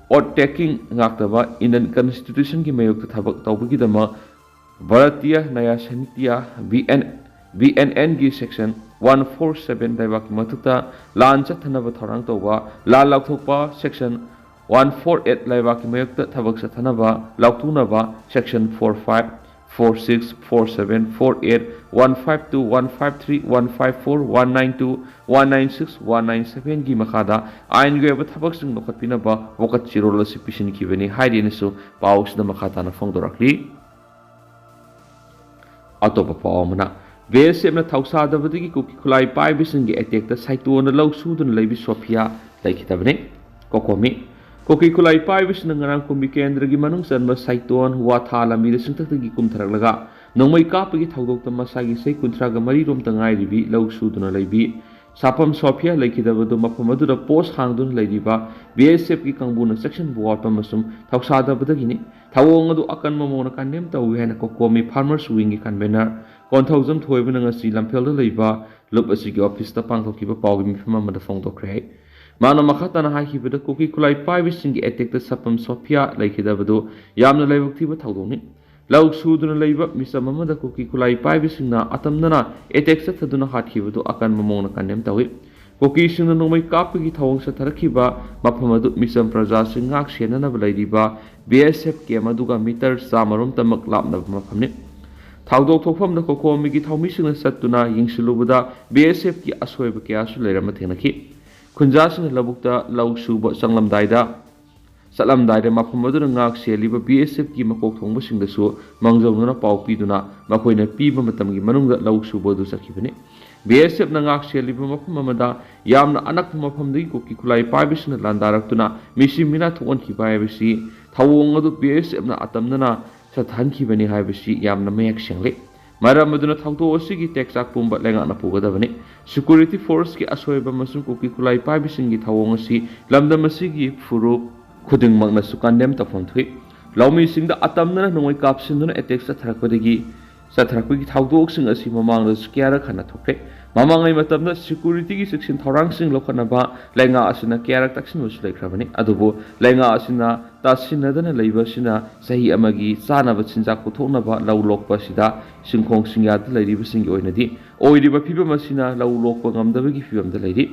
ꯑꯣꯠ ꯇꯦꯀꯤꯡ ꯉꯥꯛꯇꯕ ꯏꯟꯗꯤꯌꯟ ꯀꯟꯁꯇꯤꯇ꯭ꯌꯨꯁꯟꯒꯤ ꯃꯥꯌꯣꯛꯇ ꯊꯕꯛ ꯇꯧꯕꯒꯤꯗꯃꯛ Bharatiya Nyaya Sahitya, B N, B N ꯑꯦꯟꯒꯤ ꯁꯦꯛꯁꯟ ꯋꯥꯟ ꯐꯣꯔ ꯁꯕꯦꯟ ꯂꯩꯕꯥꯛꯀꯤ ꯃꯊꯛꯇ ꯂꯥꯟ ꯆꯠꯊꯅꯕ ꯊꯧꯔꯥꯡ ꯇꯧꯕ, ꯂꯥꯟ ꯂꯥꯎꯊꯣꯛꯄ section ꯋꯥꯟ ꯐꯣꯔ ꯑꯩꯠ ꯂꯩꯕꯥꯛꯀꯤ ꯃꯥꯌꯣꯛꯇ ꯊꯕꯛ ꯆꯠꯊꯅꯕ ꯂꯥꯎꯊꯣꯛꯅꯕ section four five, four six, four seven, four eight, one five two, one five three, one five four, one nine two, one nine six, one nine ꯁꯕꯦꯟꯒꯤ ꯃꯈꯥꯗ ꯑꯥꯏꯟꯒꯤ ꯑꯣꯏꯕ ꯊꯕꯛꯁꯤꯡ ꯂꯧꯈꯠꯄꯤꯅꯕ ꯋꯥꯀꯠ ꯆꯦꯔꯣꯜ ꯑꯁꯤ ꯄꯤꯁꯤꯟꯈꯤꯕꯅꯤ ꯍꯥꯏꯔꯤ ꯍꯥꯏꯅꯁꯨ ꯄꯥꯎ ꯑꯁꯤꯗ ꯃꯈꯥ ꯇꯥꯅ ꯐꯣꯡꯗꯣꯔꯛꯂꯤ꯫ ꯑꯇꯣꯞꯄ ꯄꯥꯎ ꯑꯃꯅ, ꯕꯤ ꯑꯦꯁ ꯑꯦꯐꯅ ꯊꯧꯁꯥꯗꯕꯗꯒꯤ ꯀꯨꯀꯤ ꯈꯨꯠꯂꯥꯏ ꯄꯥꯏꯕꯁꯤꯡꯒꯤ ꯑꯦꯇꯦꯛꯇ ꯁꯥꯏꯇꯣꯟꯅ ꯂꯧ ꯁꯨꯗꯨꯅ ꯂꯩꯕꯤ ꯁꯣꯐꯤꯌꯥ ꯂꯩꯈꯤꯗꯕꯅꯤ꯫ ꯀꯣꯀꯣꯃꯤ, ꯀꯨꯀꯤ ꯈꯨꯠꯂꯥꯏ ꯄꯥꯏꯕꯁꯤꯡꯅ ꯉꯔꯥꯡ ꯀꯨꯝꯕꯤ ꯀꯦꯟꯗ꯭ꯔꯒꯤ ꯃꯅꯨꯡ ꯆꯟꯕ ꯁꯥꯏꯇꯣꯟ ꯋꯥꯊꯥ ꯂꯝꯕꯤꯗ ꯆꯤꯡꯊꯛꯇꯒꯤ ꯀꯨꯝꯊꯔꯛꯂꯒ ꯅꯣꯡꯃꯩ ꯀꯥꯞꯄꯒꯤ ꯊꯧꯗꯣꯛꯇ ꯃꯁꯥꯒꯤ ꯆꯍꯤ ꯀꯨꯟꯊ꯭ꯔꯥꯒ ꯃꯔꯤ ꯔꯣꯝꯇ ꯉꯥꯏꯔꯤꯕꯤ ꯂꯧ ꯁꯨꯗꯨꯅ ꯂꯩꯕꯤ ꯁꯥꯄꯝ ꯁꯣꯐꯤꯌꯥ ꯂꯩꯈꯤꯗꯕꯗꯨ ꯃꯐꯝ ꯑꯗꯨꯗ ꯄꯣꯁ ꯍꯥꯡꯗꯨꯅ ꯂꯩꯔꯤꯕ ꯕꯤ ꯑꯦꯁ ꯑꯦꯐꯀꯤ ꯀꯥꯡꯕꯨꯅ ꯆꯦꯛꯁꯤꯟꯕ ꯋꯥꯠꯄ ꯑꯃꯁꯨꯡ ꯊꯧꯁꯥꯗꯕꯗꯒꯤꯅꯤ꯫ ꯊꯧꯑꯣꯡ ꯑꯗꯨ ꯑꯀꯟꯕ ꯃꯑꯣꯡꯗ ꯀꯟꯗꯦꯝ ꯇꯧꯏ ꯍꯥꯏꯅ ꯀꯣꯀꯣꯃꯤ ꯐꯥꯔꯃꯔꯁ ꯋꯤꯡꯒꯤ ꯀꯟꯚꯦꯅꯔ ꯀꯣꯟꯊꯧꯖꯝ ꯊꯣꯏꯕꯅ ꯉꯁꯤ ꯂꯝꯐꯦꯜꯗ ꯂꯩꯕ ꯂꯨꯞ ꯑꯁꯤꯒꯤ ꯑꯣꯐꯤꯁꯇ ꯄꯥꯡꯊꯣꯛꯈꯤꯕ ꯄꯥꯎꯒꯤ ꯃꯤꯐꯝ ꯑꯃꯗ ꯐꯣꯡꯗꯣꯛꯈ꯭ꯔꯦ꯫ ꯃꯥꯅ ꯃꯈꯥ ꯇꯥꯅ ꯍꯥꯏꯈꯤꯕꯗ, ꯀꯨꯀꯤ ꯈꯨꯠꯂꯥꯏ ꯄꯥꯏꯕꯁꯤꯡꯒꯤ ꯑꯦꯇꯦꯛꯇ ꯁꯥꯄꯝ ꯁꯣꯐꯤꯌꯥ ꯂꯩꯈꯤꯗꯕꯗꯨ ꯌꯥꯝꯅ ꯂꯥꯏꯕꯛ ꯊꯤꯕ ꯊꯧꯗꯣꯛꯅꯤ꯫ ꯂꯧ ꯁꯨꯗꯨꯅ ꯂꯩꯕ ꯃꯤꯆꯝ ꯑꯃꯗ ꯀꯨꯀꯤ ꯈꯨꯠꯂꯥꯏ ꯄꯥꯏꯕꯁꯤꯡꯅ ꯑꯇꯝꯅꯅ ꯑꯦꯇꯦꯛ ꯆꯠꯊꯗꯨꯅ ꯍꯥꯠꯈꯤꯕꯗꯨ ꯑꯀꯟꯕ ꯃꯑꯣꯡꯗ ꯀꯟꯗꯦꯝ ꯇꯧꯏ꯫ ꯀꯨꯀꯤꯁꯤꯡꯅ ꯅꯣꯡꯃꯩ ꯀꯥꯞꯄꯒꯤ ꯊꯧꯑꯣꯡ ꯆꯠꯊꯔꯛꯈꯤꯕ ꯃꯐꯝ ꯑꯗꯨ ꯃꯤꯆꯝ ꯄ꯭ꯔꯖꯥꯁꯤꯡ ꯉꯥꯛ ꯁꯦꯟꯅꯅꯕ ꯂꯩꯔꯤꯕ ꯕꯤ ꯑꯦꯁ ꯑꯦꯐ ꯀꯦꯝ ꯑꯗꯨꯒ ꯃꯤꯇꯔ ꯆꯥꯝꯃ ꯔꯣꯝꯇꯃꯛ ꯂꯥꯞꯅꯕ ꯃꯐꯝꯅꯤ꯫ ꯊꯧꯗꯣꯛ ꯊꯣꯛꯐꯝꯗ ꯀꯣꯀꯣꯃꯤꯒꯤ ꯊꯧꯃꯤꯁꯤꯡꯅ ꯆꯠꯇꯨꯅ ꯌꯦꯡꯁꯤꯜꯂꯨꯕꯗ ꯕꯤ ꯑꯦꯁ ꯑꯦꯐꯀꯤ ꯑꯁꯣꯏꯕ ꯀꯌꯥꯁꯨ ꯂꯩꯔꯝꯕ ꯊꯦꯡꯅꯈꯤ꯫ ꯈꯨꯟꯖꯥꯁꯤꯡꯅ ꯂꯧꯕꯨꯛꯇ ꯂꯧ ꯁꯨꯕ ꯆꯪꯂꯝꯗꯥꯏꯗ, ꯆꯠꯂꯝꯗꯥꯏꯗ ꯃꯐꯝ ꯑꯗꯨꯗ ꯉꯥꯛ ꯁꯦꯜꯂꯤꯕ ꯕꯤ ꯑꯦꯁ ꯑꯦꯐꯀꯤ ꯃꯀꯣꯛ ꯊꯣꯡꯕꯁꯤꯡꯗꯁꯨ ꯃꯥꯡꯖꯧꯅꯅ ꯄꯥꯎ ꯄꯤꯗꯨꯅ ꯃꯈꯣꯏꯅ ꯄꯤꯕ ꯃꯇꯝꯒꯤ ꯃꯅꯨꯡꯗ ꯂꯧ ꯁꯨꯕ ꯑꯗꯨ ꯆꯠꯈꯤꯕꯅꯤ꯫ ꯕꯤ ꯑꯦꯁ ꯑꯦꯐꯅ ꯉꯥꯛ ꯁꯦꯜꯂꯤꯕ ꯃꯐꯝ ꯑꯃꯗ ꯌꯥꯝꯅ ꯑꯅꯛꯄ ꯃꯐꯝꯗꯒꯤ ꯀꯨꯀꯤ ꯈꯨꯠꯂꯥꯏ ꯄꯥꯏꯕꯁꯤꯡꯅ ꯂꯥꯟꯗꯥꯔꯛꯇꯨꯅ ꯃꯤꯁꯤ ꯃꯤꯅꯥ ꯊꯣꯛꯍꯟꯈꯤꯕ ꯍꯥꯏꯕꯁꯤ ꯊꯧꯑꯣꯡ ꯑꯗꯨ ꯕꯤ ꯑꯦꯁ ꯑꯦꯐꯅ ꯑꯇꯝꯅꯅ ꯆꯠꯊꯍꯟꯈꯤꯕꯅꯤ ꯍꯥꯏꯕꯁꯤ ꯌꯥꯝꯅ ꯃꯌꯦꯛ ꯁꯦꯡꯂꯤ꯫ ꯃꯔꯝ ꯑꯗꯨꯅ ꯊꯧꯗꯣꯛ ꯑꯁꯤꯒꯤ ꯇꯦꯛꯆꯥꯛ ꯄꯨꯝꯕ ꯂꯩꯉꯥꯛꯅ ꯄꯨꯒꯗꯕꯅꯤ꯫ ꯁꯦꯀ꯭ꯌꯨꯔꯤꯇꯤ ꯐꯣꯔꯁꯀꯤ ꯑꯁꯣꯏꯕ ꯑꯃꯁꯨꯡ ꯀꯨꯀꯤ ꯈꯨꯠꯂꯥꯏ ꯄꯥꯏꯕꯁꯤꯡꯒꯤ ꯊꯧꯑꯣꯡ ꯑꯁꯤ ꯂꯝꯗꯝ ꯑꯁꯤꯒꯤ ꯐꯨꯔꯨꯞ ꯈꯨꯗꯤꯡꯃꯛꯅꯁꯨ ꯀꯟꯗꯦꯝ ꯇꯧꯐꯝ ꯊꯣꯛꯏ꯫ ꯂꯧꯃꯤꯁꯤꯡꯗ ꯑꯇꯝꯅꯅ ꯅꯣꯡꯃꯩ ꯀꯥꯞꯁꯤꯟꯗꯨꯅ ꯑꯦꯇꯦꯛ ꯆꯠꯊꯔꯛꯄꯗꯒꯤ ꯆꯠꯊꯔꯛꯄꯒꯤ ꯊꯧꯗꯣꯛꯁꯤꯡ ꯑꯁꯤ ꯃꯃꯥꯡꯗꯁꯨ ꯀꯌꯥꯔꯛ ꯍꯟꯅ ꯊꯣꯛꯈ꯭ꯔꯦ꯫ ꯃꯃꯥꯡꯉꯩ ꯃꯇꯝꯗ ꯁꯦꯀ꯭ꯌꯨꯔꯤꯇꯤꯒꯤ ꯆꯦꯛꯁꯤꯟ ꯊꯧꯔꯥꯡꯁꯤꯡ ꯂꯧꯈꯠꯅꯕ ꯂꯩꯉꯥꯛ ꯑꯁꯤꯅ ꯀꯌꯥꯔꯛ ꯇꯛꯁꯤꯟꯕꯁꯨ ꯂꯩꯈ꯭ꯔꯕꯅꯤ꯫ ꯑꯗꯨꯕꯨ ꯂꯩꯉꯥꯛ ꯑꯁꯤꯅ ꯇꯥꯁꯤꯟꯅꯗꯅ ꯂꯩꯕ ꯑꯁꯤꯅ ꯆꯍꯤ ꯑꯃꯒꯤ ꯆꯥꯅꯕ ꯆꯤꯟꯖꯥꯛ ꯄꯨꯊꯣꯛꯅꯕ ꯂꯧ ꯂꯣꯛꯄ ꯑꯁꯤꯗ ꯁꯤꯡꯈꯣꯡ ꯁꯤꯡꯌꯥꯗ ꯂꯩꯔꯤꯕꯁꯤꯡꯒꯤ ꯑꯣꯏꯅꯗꯤ ꯑꯣꯏꯔꯤꯕ ꯐꯤꯕꯝ ꯑꯁꯤꯅ ꯂꯧ ꯂꯣꯛꯄ ꯉꯝꯗꯕꯒꯤ ꯐꯤꯕꯝꯗ ꯂꯩꯔꯤ꯫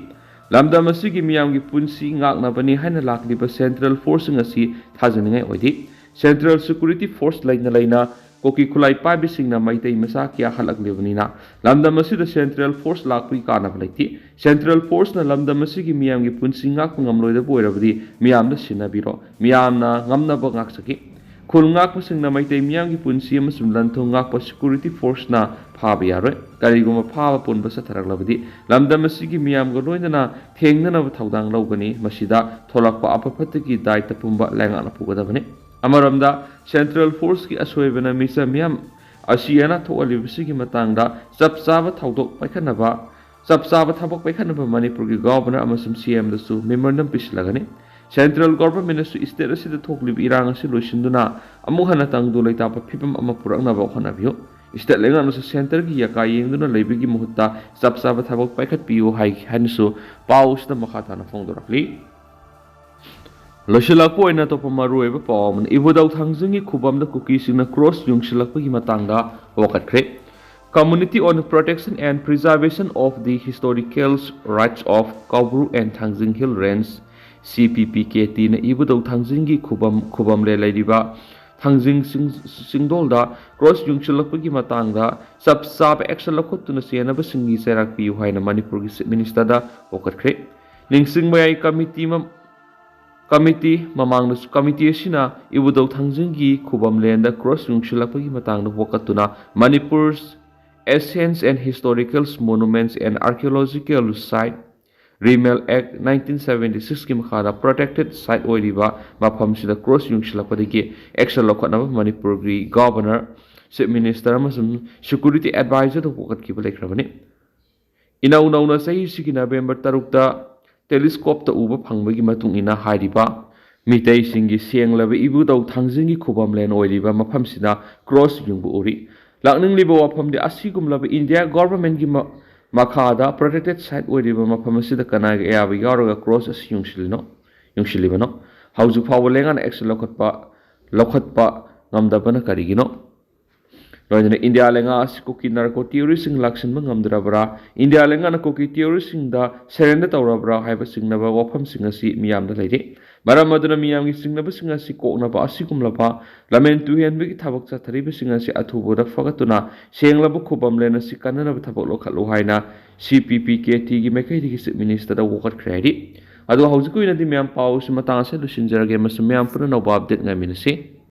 ꯂꯝꯗꯝ ꯑꯁꯤꯒꯤ ꯃꯤꯌꯥꯝꯒꯤ ꯄꯨꯟꯁꯤ ꯉꯥꯛꯅꯕꯅꯤ ꯍꯥꯏꯅ ꯂꯥꯛꯂꯤꯕ ꯁꯦꯟꯇ꯭ꯔꯦꯜ ꯐꯣꯔꯁꯁꯤꯡ ꯑꯁꯤ ꯊꯥꯖꯅꯤꯡꯉꯥꯏ ꯑꯣꯏꯗꯦ꯫ ꯁꯦꯟꯇ꯭ꯔꯦꯜ ꯁꯦꯀ꯭ꯌꯨꯔꯤꯇꯤ ꯐꯣꯔꯁ ꯂꯩꯅ ꯂꯩꯅ ꯀꯨꯀꯤ ꯈꯨꯠꯂꯥꯏ ꯄꯥꯏꯕꯁꯤꯡꯅ ꯃꯩꯇꯩ ꯃꯆꯥ ꯀꯌꯥ ꯍꯜꯂꯛꯂꯤꯕꯅꯤꯅ ꯂꯝꯗꯝ ꯑꯁꯤꯗ ꯁꯦꯟꯇ꯭ꯔꯦꯜ ꯐꯣꯔꯁ ꯂꯥꯛꯄꯒꯤ ꯀꯥꯟꯅꯕ ꯂꯩꯇꯦ꯫ ꯁꯦꯟꯇ꯭ꯔꯦꯜ ꯐꯣꯔꯁꯅ ꯂꯝꯗꯝ ꯑꯁꯤꯒꯤ ꯃꯤꯌꯥꯝꯒꯤ ꯄꯨꯟꯁꯤ ꯉꯥꯛꯄ ꯉꯝꯂꯣꯏꯗꯕ ꯑꯣꯏꯔꯕꯗꯤ ꯃꯤꯌꯥꯝꯅ ꯁꯤꯟꯅꯕꯤꯔꯣ, ꯃꯤꯌꯥꯝꯅ ꯉꯝꯅꯕ ꯉꯥꯛꯆꯒꯦ꯫ ꯈꯨꯜ ꯉꯥꯛꯄꯁꯤꯡꯅ ꯃꯩꯇꯩ ꯃꯤꯌꯥꯝꯒꯤ ꯄꯨꯟꯁꯤ ꯑꯃꯁꯨꯡ ꯂꯟ ꯊꯨꯝ ꯉꯥꯛꯄ ꯁꯦꯀ꯭ꯌꯨꯔꯤꯇꯤ ꯐꯣꯔꯁꯅ ꯐꯥꯕ ꯌꯥꯔꯣꯏ꯫ ꯀꯔꯤꯒꯨꯝꯕ ꯐꯥꯕ ꯄꯨꯟꯕ ꯆꯠꯊꯔꯛꯂꯕꯗꯤ ꯂꯝꯗꯝ ꯑꯁꯤꯒꯤ ꯃꯤꯌꯥꯝꯒ ꯂꯣꯏꯅꯅ ꯊꯦꯡꯅꯅꯕ ꯊꯧꯗꯥꯡ ꯂꯧꯒꯅꯤ꯫ ꯃꯁꯤꯗ ꯊꯣꯛꯂꯛꯄ ꯑꯐ ꯐꯠꯇꯒꯤ ꯗꯥꯏꯇ ꯄꯨꯝꯕ ꯂꯩꯉꯥꯛꯅ ꯄꯨꯒꯗꯕꯅꯤ꯫ ꯑꯃꯔꯣꯝꯗ ꯁꯦꯟꯇ꯭ꯔꯦꯜ ꯐꯣꯔꯁꯀꯤ ꯑꯁꯣꯏꯕꯅ ꯃꯤꯆꯝ ꯃꯤꯌꯥꯝ ꯑꯁꯤ ꯑꯅꯥ ꯊꯣꯛꯍꯜꯂꯤꯕꯁꯤꯒꯤ ꯃꯇꯥꯡꯗ ꯆꯞ ꯆꯥꯕ ꯊꯧꯗꯣꯛ ꯄꯥꯏꯈꯠꯅꯕ ꯆꯞ ꯆꯥꯕ ꯊꯕꯛ ꯄꯥꯏꯈꯠꯅꯕ ꯃꯅꯤꯄꯨꯔꯒꯤ ꯒꯣꯚꯔꯅꯔ ꯑꯃꯁꯨꯡ ꯁꯤ ꯑꯦꯝꯗꯁꯨ ꯃꯦꯃꯣꯔꯦꯟꯗꯝ ꯄꯤꯁꯤꯜꯂꯒꯅꯤ꯫ ꯁꯦꯟꯇ꯭ꯔꯦꯜ ꯒꯣꯚꯔꯟꯃꯦꯟꯠꯅꯁꯨ ꯁ꯭ꯇꯦꯠ ꯑꯁꯤꯗ ꯊꯣꯛꯂꯤꯕ ꯏꯔꯥꯡ ꯑꯁꯤ ꯂꯣꯏꯁꯤꯟꯗꯨꯅ ꯑꯃꯨꯛ ꯍꯟꯅ ꯇꯪꯗꯨ ꯂꯩꯇꯥꯕ ꯐꯤꯕꯝ ꯑꯃ ꯄꯨꯔꯛꯅꯕ ꯍꯣꯠꯅꯕꯤꯌꯨ꯫ ꯁ꯭ꯇꯦꯠ ꯂꯩꯉꯥꯛꯅꯁꯨ ꯁꯦꯟꯇꯔꯒꯤ ꯌꯥꯀꯥ ꯌꯦꯡꯗꯨꯅ ꯂꯩꯕꯒꯤ ꯃꯍꯨꯠꯇ ꯆꯞ ꯆꯥꯕ ꯊꯕꯛ ꯄꯥꯏꯈꯠꯄꯤꯌꯨ ꯍꯥꯏ ꯍꯥꯏꯅꯁꯨ ꯄꯥꯎ ꯑꯁꯤꯗ ꯃꯈꯥ ꯇꯥꯅ ꯐꯣꯡꯗꯣꯔꯛꯂꯤ꯫ ꯂꯣꯏꯁꯤꯜꯂꯛꯄ ꯑꯣꯏꯅ ꯑꯇꯣꯞꯄ ꯃꯔꯨꯑꯣꯏꯕ ꯄꯥꯎ ꯑꯃꯅ ꯏꯕꯨꯙꯧ ꯊꯥꯡꯖꯤꯡꯒꯤ ꯈꯨꯕꯝꯗ ꯀꯨꯀꯤꯁꯤꯡꯅ ꯀ꯭ꯔꯣꯁ ꯌꯨꯡꯁꯤꯜꯂꯛꯄꯒꯤ ꯃꯇꯥꯡꯗ ꯋꯥꯀꯠꯈ꯭ꯔꯦ꯫ Community on Protection and Preservation of the Historical Rights of Kaubru and Thangjing Hill Range, C P P K T ꯅ ꯏꯕꯨꯙꯧ ꯊꯥꯡꯖꯤꯡꯒꯤ ꯈꯨꯕꯝ ꯈꯨꯕꯝꯂꯦ ꯂꯩꯔꯤꯕ ꯊꯥꯡꯖꯤꯡ ꯆꯤꯡ- ꯆꯤꯡꯗꯣꯜꯗ ꯀ꯭ꯔꯣꯁ ꯌꯨꯡꯁꯤꯜꯂꯛꯄꯒꯤ ꯃꯇꯥꯡꯗ ꯆꯞ ꯆꯥꯕ ꯑꯦꯛꯁꯟ ꯂꯧꯈꯠꯇꯨꯅ ꯆꯦꯟꯅꯕꯁꯤꯡꯒꯤ ꯆꯩꯔꯥꯛ ꯄꯤꯌꯨ ꯍꯥꯏꯅ ꯃꯅꯤꯄꯨꯔꯒꯤ ꯆꯤꯐ ꯃꯤꯅꯤꯁꯇꯔꯗ ꯋꯥꯀꯠꯈ꯭ꯔꯦ꯫ ꯅꯤꯡꯁꯤꯡ ꯃꯌꯥꯏ ꯀꯃꯤꯇꯤ ꯃ- ꯀꯃꯤꯇꯤ ꯃꯃꯥꯡꯗꯁꯨ ꯀꯃꯤꯇꯤ ꯑꯁꯤꯅ ꯏꯕꯨꯙꯧ ꯊꯥꯡꯖꯤꯡꯒꯤ ꯈꯨꯕꯝꯂꯦꯟꯗ ꯀ꯭ꯔꯣꯁ ꯌꯨꯡꯁꯤꯜꯂꯛꯄꯒꯤ ꯃꯇꯥꯡꯗ ꯋꯥꯀꯠꯇꯨꯅ Manipur's Ancient and Historical Monuments and Archaeological Site Renewal Act nineteen seventy six ꯀꯤ ꯃꯈꯥꯗ ꯄ꯭ꯔꯣꯇꯦꯛꯇꯦꯗ ꯁꯥꯏꯠ ꯑꯣꯏꯔꯤꯕ ꯃꯐꯝꯁꯤꯗ ꯀ꯭ꯔꯣꯁ ꯌꯨꯡꯁꯤꯜꯂꯛꯄꯗꯒꯤ ꯑꯦꯛꯁꯟ ꯂꯧꯈꯠꯅꯕ ꯃꯅꯤꯄꯨꯔꯒꯤ ꯒꯣꯚꯔꯅꯔ, ꯆꯤꯐ ꯃꯤꯅꯤꯁꯇꯔ ꯑꯃꯁꯨꯡ ꯁꯦꯀ꯭ꯌꯨꯔꯤꯇꯤ ꯑꯦꯗꯚꯥꯏꯖꯔꯗ ꯋꯥꯀꯠꯈꯤꯕ ꯂꯩꯈ꯭ꯔꯕꯅꯤ꯫ ꯏꯅꯧ ꯅꯧꯅ ꯆꯍꯤꯁꯤꯒꯤ ꯅꯕꯦꯝꯕꯔ ꯇꯔꯨꯛꯇ ꯇꯦꯂꯤꯁꯀꯣꯞꯇ ꯎꯕ ꯐꯪꯕꯒꯤ ꯃꯇꯨꯡ ꯏꯟꯅ ꯍꯥꯏꯔꯤꯕ ꯃꯤꯇꯩꯁꯤꯡꯒꯤ ꯁꯦꯡꯂꯕ ꯏꯕꯨꯙꯧ ꯊꯥꯡꯖꯤꯡꯒꯤ ꯈꯨꯕꯝꯂꯦꯟ ꯑꯣꯏꯔꯤꯕ ꯃꯐꯝꯁꯤꯗ ꯀ꯭ꯔꯣꯁ ꯌꯨꯡꯕ ꯎꯔꯤ꯫ ꯂꯥꯛꯅꯤꯡꯂꯤꯕ ꯋꯥꯐꯝꯗꯤ ꯑꯁꯤꯒꯨꯝꯂꯕ ꯏꯟꯗꯤꯌꯥ ꯒꯣꯚꯔꯟꯃꯦꯟꯠꯀꯤ ꯃ- ꯃꯈꯥꯗ protected site ꯑꯣꯏꯔꯤꯕ ꯃꯐꯝ ꯑꯁꯤꯗ ꯀꯅꯥꯒꯤ ꯑꯌꯥꯕ ꯌꯥꯎꯔꯒ cross ꯑꯁꯤ ꯌꯨꯡꯁꯤꯜꯂꯤꯅꯣ, ꯌꯨꯡꯁꯤꯜꯂꯤꯕꯅꯣ? ꯍꯧꯖꯤꯛ ꯐꯥꯎꯕ ꯂꯩꯉꯥꯛꯅ action ꯂꯧꯈꯠꯄ, ꯂꯧꯈꯠꯄ ꯉꯝꯗꯕꯅ ꯀꯔꯤꯒꯤꯅꯣ? ꯂꯣꯏꯅꯅ ꯏꯟꯗꯤꯌꯥ ꯂꯩꯉꯥꯛ ꯑꯁꯤ ꯀꯨꯀꯤ narco terroristꯁꯤꯡ ꯂꯥꯛꯁꯤꯟꯕ ꯉꯝꯗ꯭ꯔꯕ꯭ꯔꯥ? ꯏꯟꯗꯤꯌꯥ ꯂꯩꯉꯥꯛꯅ ꯀꯨꯀꯤ terroristꯁꯤꯡꯗ surrender ꯇꯧꯔꯕ꯭ꯔꯥ ꯍꯥꯏꯕ ꯆꯤꯡꯅꯕ ꯋꯥꯐꯝꯁꯤꯡ ꯑꯁꯤ ꯃꯤꯌꯥꯝꯗ ꯂꯩꯔꯤ꯫ ꯃꯔꯝ ꯑꯗꯨꯅ ꯃꯤꯌꯥꯝꯒꯤ ꯆꯤꯡꯅꯕꯁꯤꯡ ꯑꯁꯤ ꯀꯣꯛꯅꯕ ꯑꯁꯤꯒꯨꯝꯂꯕ ꯂꯃꯦꯟ ꯇꯨꯍꯦꯟꯕꯒꯤ ꯊꯕꯛ ꯆꯠꯊꯔꯤꯕꯁꯤꯡ ꯑꯁꯤ ꯑꯊꯨꯕꯗ ꯐꯒꯠꯇꯨꯅ ꯁꯦꯡꯂꯕ ꯈꯨꯕꯝꯂꯦꯟ ꯑꯁꯤ ꯀꯟꯅꯅꯕ ꯊꯕꯛ ꯂꯧꯈꯠꯂꯨ ꯍꯥꯏꯅ CPPKTꯒꯤ ꯃꯥꯏꯀꯩꯗꯒꯤ Chief Ministerꯗ ꯋꯥꯀꯠꯈ꯭ꯔꯦ ꯍꯥꯏꯔꯤ꯫ ꯑꯗꯣ ꯍꯧꯖꯤꯛꯀꯤ ꯑꯣꯏꯅꯗꯤ ꯃꯌꯥꯝ ꯄꯥꯎꯁꯤ ꯃꯇꯥꯡ ꯑꯁꯤꯗ ꯂꯣꯏꯁꯤꯟꯖꯔꯒꯦ꯫ ꯃꯁꯤ ꯃꯌꯥꯝ ꯄꯨꯝꯅ ꯑꯅꯧꯕ update ꯉꯥꯏꯃꯤꯟꯅꯁꯤ꯫